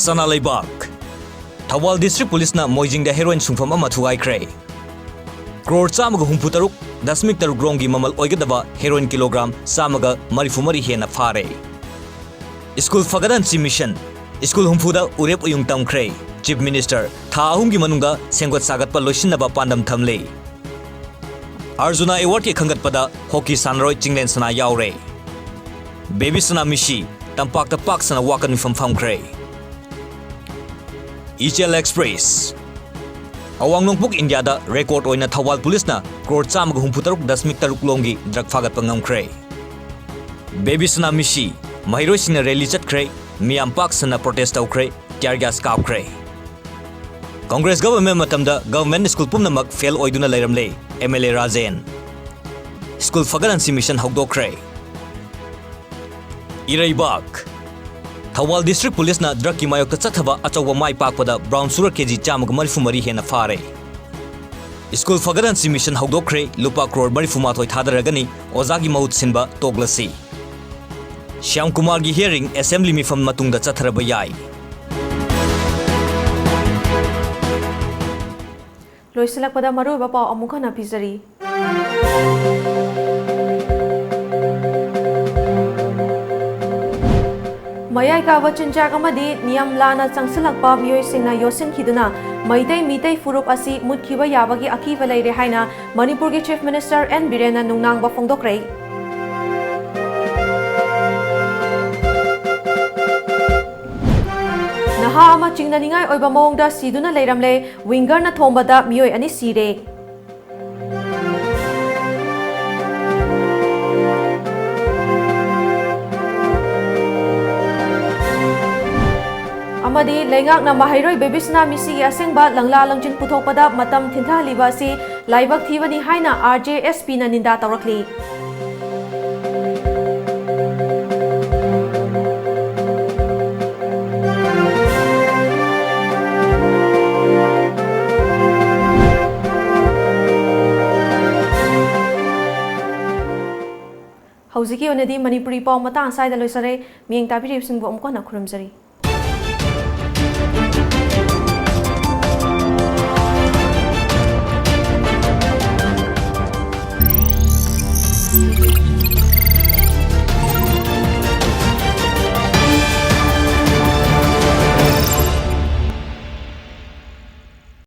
ꯁꯅꯥ ꯂꯩꯕꯥꯛ, ꯊꯧꯕꯥꯜ ꯗꯤꯁꯇ꯭ꯔꯤꯛ ꯄꯨꯂꯤꯁꯅ ꯃꯣꯏꯖꯤꯡꯗ ꯍꯦꯔꯣꯏꯟ ꯁꯨꯡꯐꯝ ꯑꯃ ꯊꯨꯒꯥꯏꯈ꯭ꯔꯦ꯫ ꯀ꯭ꯔꯣꯔ ꯆꯥꯝꯃꯒ ꯍꯨꯝꯐꯨ ꯇꯔꯨꯛ ꯗꯁꯃꯤꯛ ꯇꯔꯨꯛ ꯔꯣꯝꯒꯤ ꯃꯃꯜ ꯑꯣꯏꯒꯗꯕ ꯍꯦꯔꯣꯏꯟ ꯀꯤꯂꯣꯒ꯭ꯔꯥꯝ ꯆꯥꯝꯃꯒ ꯃꯔꯤꯐꯨ ꯃꯔꯤ ꯍꯦꯟꯅ ꯐꯥꯔꯦ꯫ ꯁ꯭ꯀꯨꯜ ꯐꯒꯠꯍꯟꯁꯤ ꯃꯤꯁꯟ, ꯁ꯭ꯀꯨꯜ ꯍꯨꯝꯐꯨꯗ ꯎꯔꯦꯞ ꯎꯌꯨꯡ ꯇꯝꯈ꯭ꯔꯦ꯫ ꯆꯤꯐ ꯃꯤꯅꯤꯁꯇꯔ, ꯊꯥ ꯑꯍꯨꯝꯒꯤ ꯃꯅꯨꯡꯗ ꯁꯦꯝꯒꯠ ꯁꯥꯒꯠꯄ ꯂꯣꯏꯁꯤꯟꯅꯕ ꯄꯥꯟꯗꯝ ꯊꯝꯂꯦ꯫ ꯑꯔꯖꯨꯅꯥ ꯑꯦꯋꯥꯔꯗꯀꯤ ꯈꯟꯒꯠꯄꯗ ꯍꯣꯀꯤ ꯁꯥꯟꯅꯔꯣꯏ ꯆꯤꯡꯂꯦꯟ ꯁꯅꯥ ꯌꯥꯎꯔꯦ꯫ ꯕꯦꯕꯤ ꯁꯅꯥ ꯃꯤꯁꯤ ꯇꯝꯄꯥꯛꯇ ꯄꯥꯛ ꯁꯟꯅ ꯋꯥꯀꯠ ꯃꯤꯐꯝ ꯐꯝꯈ꯭ꯔꯦ꯫ ꯏꯆꯦꯜ ꯑꯦꯛꯁꯄ꯭ꯔꯦꯁ, ꯑꯋꯥꯡ ꯅꯣꯡꯄꯣꯛ ꯏꯟꯗꯤꯌꯥꯗ ꯔꯦꯀꯣꯔꯗ ꯑꯣꯏꯅ ꯊꯧꯕꯥꯜ ꯄꯨꯂꯤꯁꯅ ꯀ꯭ꯔꯣꯔ ꯆꯥꯝꯃꯒ ꯍꯨꯝꯐꯨ ꯇꯔꯨꯛ ꯗꯁꯃꯤꯛ ꯇꯔꯨꯛ ꯂꯣꯝꯒꯤ ꯗ꯭ꯔꯒ ꯐꯥꯒꯠꯄ ꯉꯝꯈ꯭ꯔꯦ꯫ ꯕꯦꯕꯤ ꯁꯅꯥ ꯃꯤꯁꯤ, ꯃꯍꯩꯔꯣꯏꯁꯤꯡꯅ ꯔꯦꯂꯤ ꯆꯠꯈ꯭ꯔꯦ, ꯃꯤꯌꯥꯝ ꯄꯥꯛ ꯁꯟꯅ ꯄ꯭ꯔꯣꯇꯦꯁ ꯇꯧꯈ꯭ꯔꯦ, ꯇꯤꯌꯥꯔ ꯒ꯭ꯌꯥꯁ ꯀꯥꯞꯈ꯭ꯔꯦ꯫ ꯀꯪꯒ꯭ꯔꯦꯁ ꯒꯚꯔꯟꯃꯦꯟ ꯃꯇꯝꯗ ꯒꯚꯔꯟꯃꯦꯟ ꯁ꯭ꯀꯨꯜ ꯄꯨꯝꯅꯃꯛ ꯐꯦꯜ ꯑꯣꯏꯗꯨꯅ ꯂꯩꯔꯝꯂꯦ, M L A Rajen. School ꯐꯒꯠꯍꯟꯁꯤ ꯃꯤꯁꯟ ꯍꯧꯗꯣꯛꯈ꯭ꯔꯦ꯫ ꯏꯔꯩꯕꯥꯛ꯫ ꯊꯧꯕꯥꯜ ꯗꯤꯁꯇ꯭ꯔꯤꯛ ꯄꯨꯂꯤꯁꯅ ꯗ꯭ꯔꯒꯀꯤ ꯃꯥꯌꯣꯛꯇ ꯆꯠꯊꯕ ꯑꯆꯧꯕ ꯃꯥꯏ ꯄꯥꯛꯄꯗ ꯕ꯭ꯔꯥꯎꯟ ꯁꯨꯒꯔ ꯀꯦꯖꯤ ꯆꯥꯝꯃꯒ ꯃꯔꯤꯐꯨ ꯃꯔꯤ ꯍꯦꯟꯅ ꯐꯥꯔꯦ꯫ ꯁ꯭ꯀꯨꯜ ꯐꯒꯠꯍꯟꯁꯤ ꯃꯤꯁꯟ ꯍꯧꯗꯣꯛꯈ꯭ꯔꯦ, ꯂꯨꯄꯥ ꯀ꯭ꯔꯣꯔ ꯃꯔꯤꯐꯨ ꯃꯥꯊꯣꯏ ꯊꯥꯗꯔꯒꯅꯤ ꯑꯣꯖꯥꯒꯤ ꯃꯍꯨꯠ ꯁꯤꯟꯕ ꯇꯣꯛꯂꯁꯤ꯫ ꯁ꯭ꯌꯥꯝ ꯀꯨꯃꯥꯔꯒꯤ ꯍꯤꯌꯔꯤꯡ ꯑꯦꯁꯦꯝꯕ꯭ꯂꯤ ꯃꯤꯐꯝ ꯃꯇꯨꯡꯗ ꯆꯠꯊꯔꯕ ꯌꯥꯏ꯫ ꯂꯣꯏꯁꯤꯜꯂꯛꯄꯗ ꯃꯔꯨꯑꯣꯏꯕ ꯄꯥꯎ ꯑꯃꯨꯛ ꯍꯟꯅ ꯄꯤꯖꯔꯤ꯫ ꯃꯌꯥꯏ ꯀꯥꯕ ꯆꯤꯟꯖꯥꯛ ꯑꯃꯗꯤ ꯅꯤꯌꯝ ꯂꯥꯟꯅ ꯆꯪꯁꯤꯜꯂꯛꯄ ꯃꯤꯑꯣꯏꯁꯤꯡꯅ ꯌꯣꯠꯁꯤꯟꯈꯤꯗꯨꯅ ꯃꯩꯇꯩ ꯃꯤꯇꯩ ꯐꯨꯔꯨꯞ ꯑꯁꯤ ꯃꯨꯠꯈꯤꯕ ꯌꯥꯕꯒꯤ ꯑꯀꯤꯕ ꯂꯩꯔꯦ ꯍꯥꯏꯅ ꯃꯅꯤꯄꯨꯔꯒꯤ ꯆꯤꯐ ꯃꯤꯅꯤꯁꯇꯔ ꯑꯦꯟ ꯕꯤꯔꯦꯟꯅ ꯅꯨꯡꯅꯥꯡꯕ ꯐꯣꯡꯗꯣꯛꯈ꯭ꯔꯦ꯫ ꯅꯍꯥ ꯑꯃ ꯆꯤꯡꯅꯅꯤꯡꯉꯥꯏ ꯑꯣꯏꯕ ꯃꯑꯣꯡꯗ ꯁꯤꯗꯨꯅ ꯂꯩꯔꯝꯂꯦ꯫ ꯋꯤꯡꯒꯔꯅ ꯊꯣꯝꯕꯗ ꯃꯤꯑꯣꯏ ꯑꯅꯤ ꯁꯤꯔꯦ꯫ ꯑꯃꯗꯤ ꯂꯩꯉꯥꯛꯅ ꯃꯍꯩꯔꯣꯏ ꯕꯦꯕꯤꯁꯅꯥ ꯃꯤꯁꯤꯒꯤ ꯑꯁꯦꯡꯕ ꯂꯪꯂꯥ ꯂꯪꯖꯤꯟ ꯄꯨꯊꯣꯛꯄꯗ ꯃꯇꯝ ꯊꯤꯟꯊꯍꯜꯂꯤꯕ ꯑꯁꯤ ꯂꯥꯏꯕꯛ ꯊꯤꯕꯅꯤ ꯍꯥꯏꯅ ꯑꯥꯔ ꯖꯦ ꯑꯦꯁ ꯄꯤꯅ ꯅꯤꯟꯗꯥ ꯇꯧꯔꯛꯂꯤ꯫ ꯍꯧꯖꯤꯛꯀꯤ ꯑꯣꯏꯅꯗꯤ ꯃꯅꯤꯄꯨꯔꯤ ꯄꯥꯎ ꯃꯇꯥꯡ ꯑꯁ꯭ꯋꯥꯏꯗ ꯂꯣꯏꯁꯤꯜꯂꯦ꯫ ꯃꯤꯠꯌꯦꯡ ꯇꯥꯕꯤꯔꯤꯕꯁꯤꯡꯕꯨ ꯑꯃꯨꯛ ꯍꯟꯅ ꯈꯨꯔꯨꯝꯖꯔꯤ꯫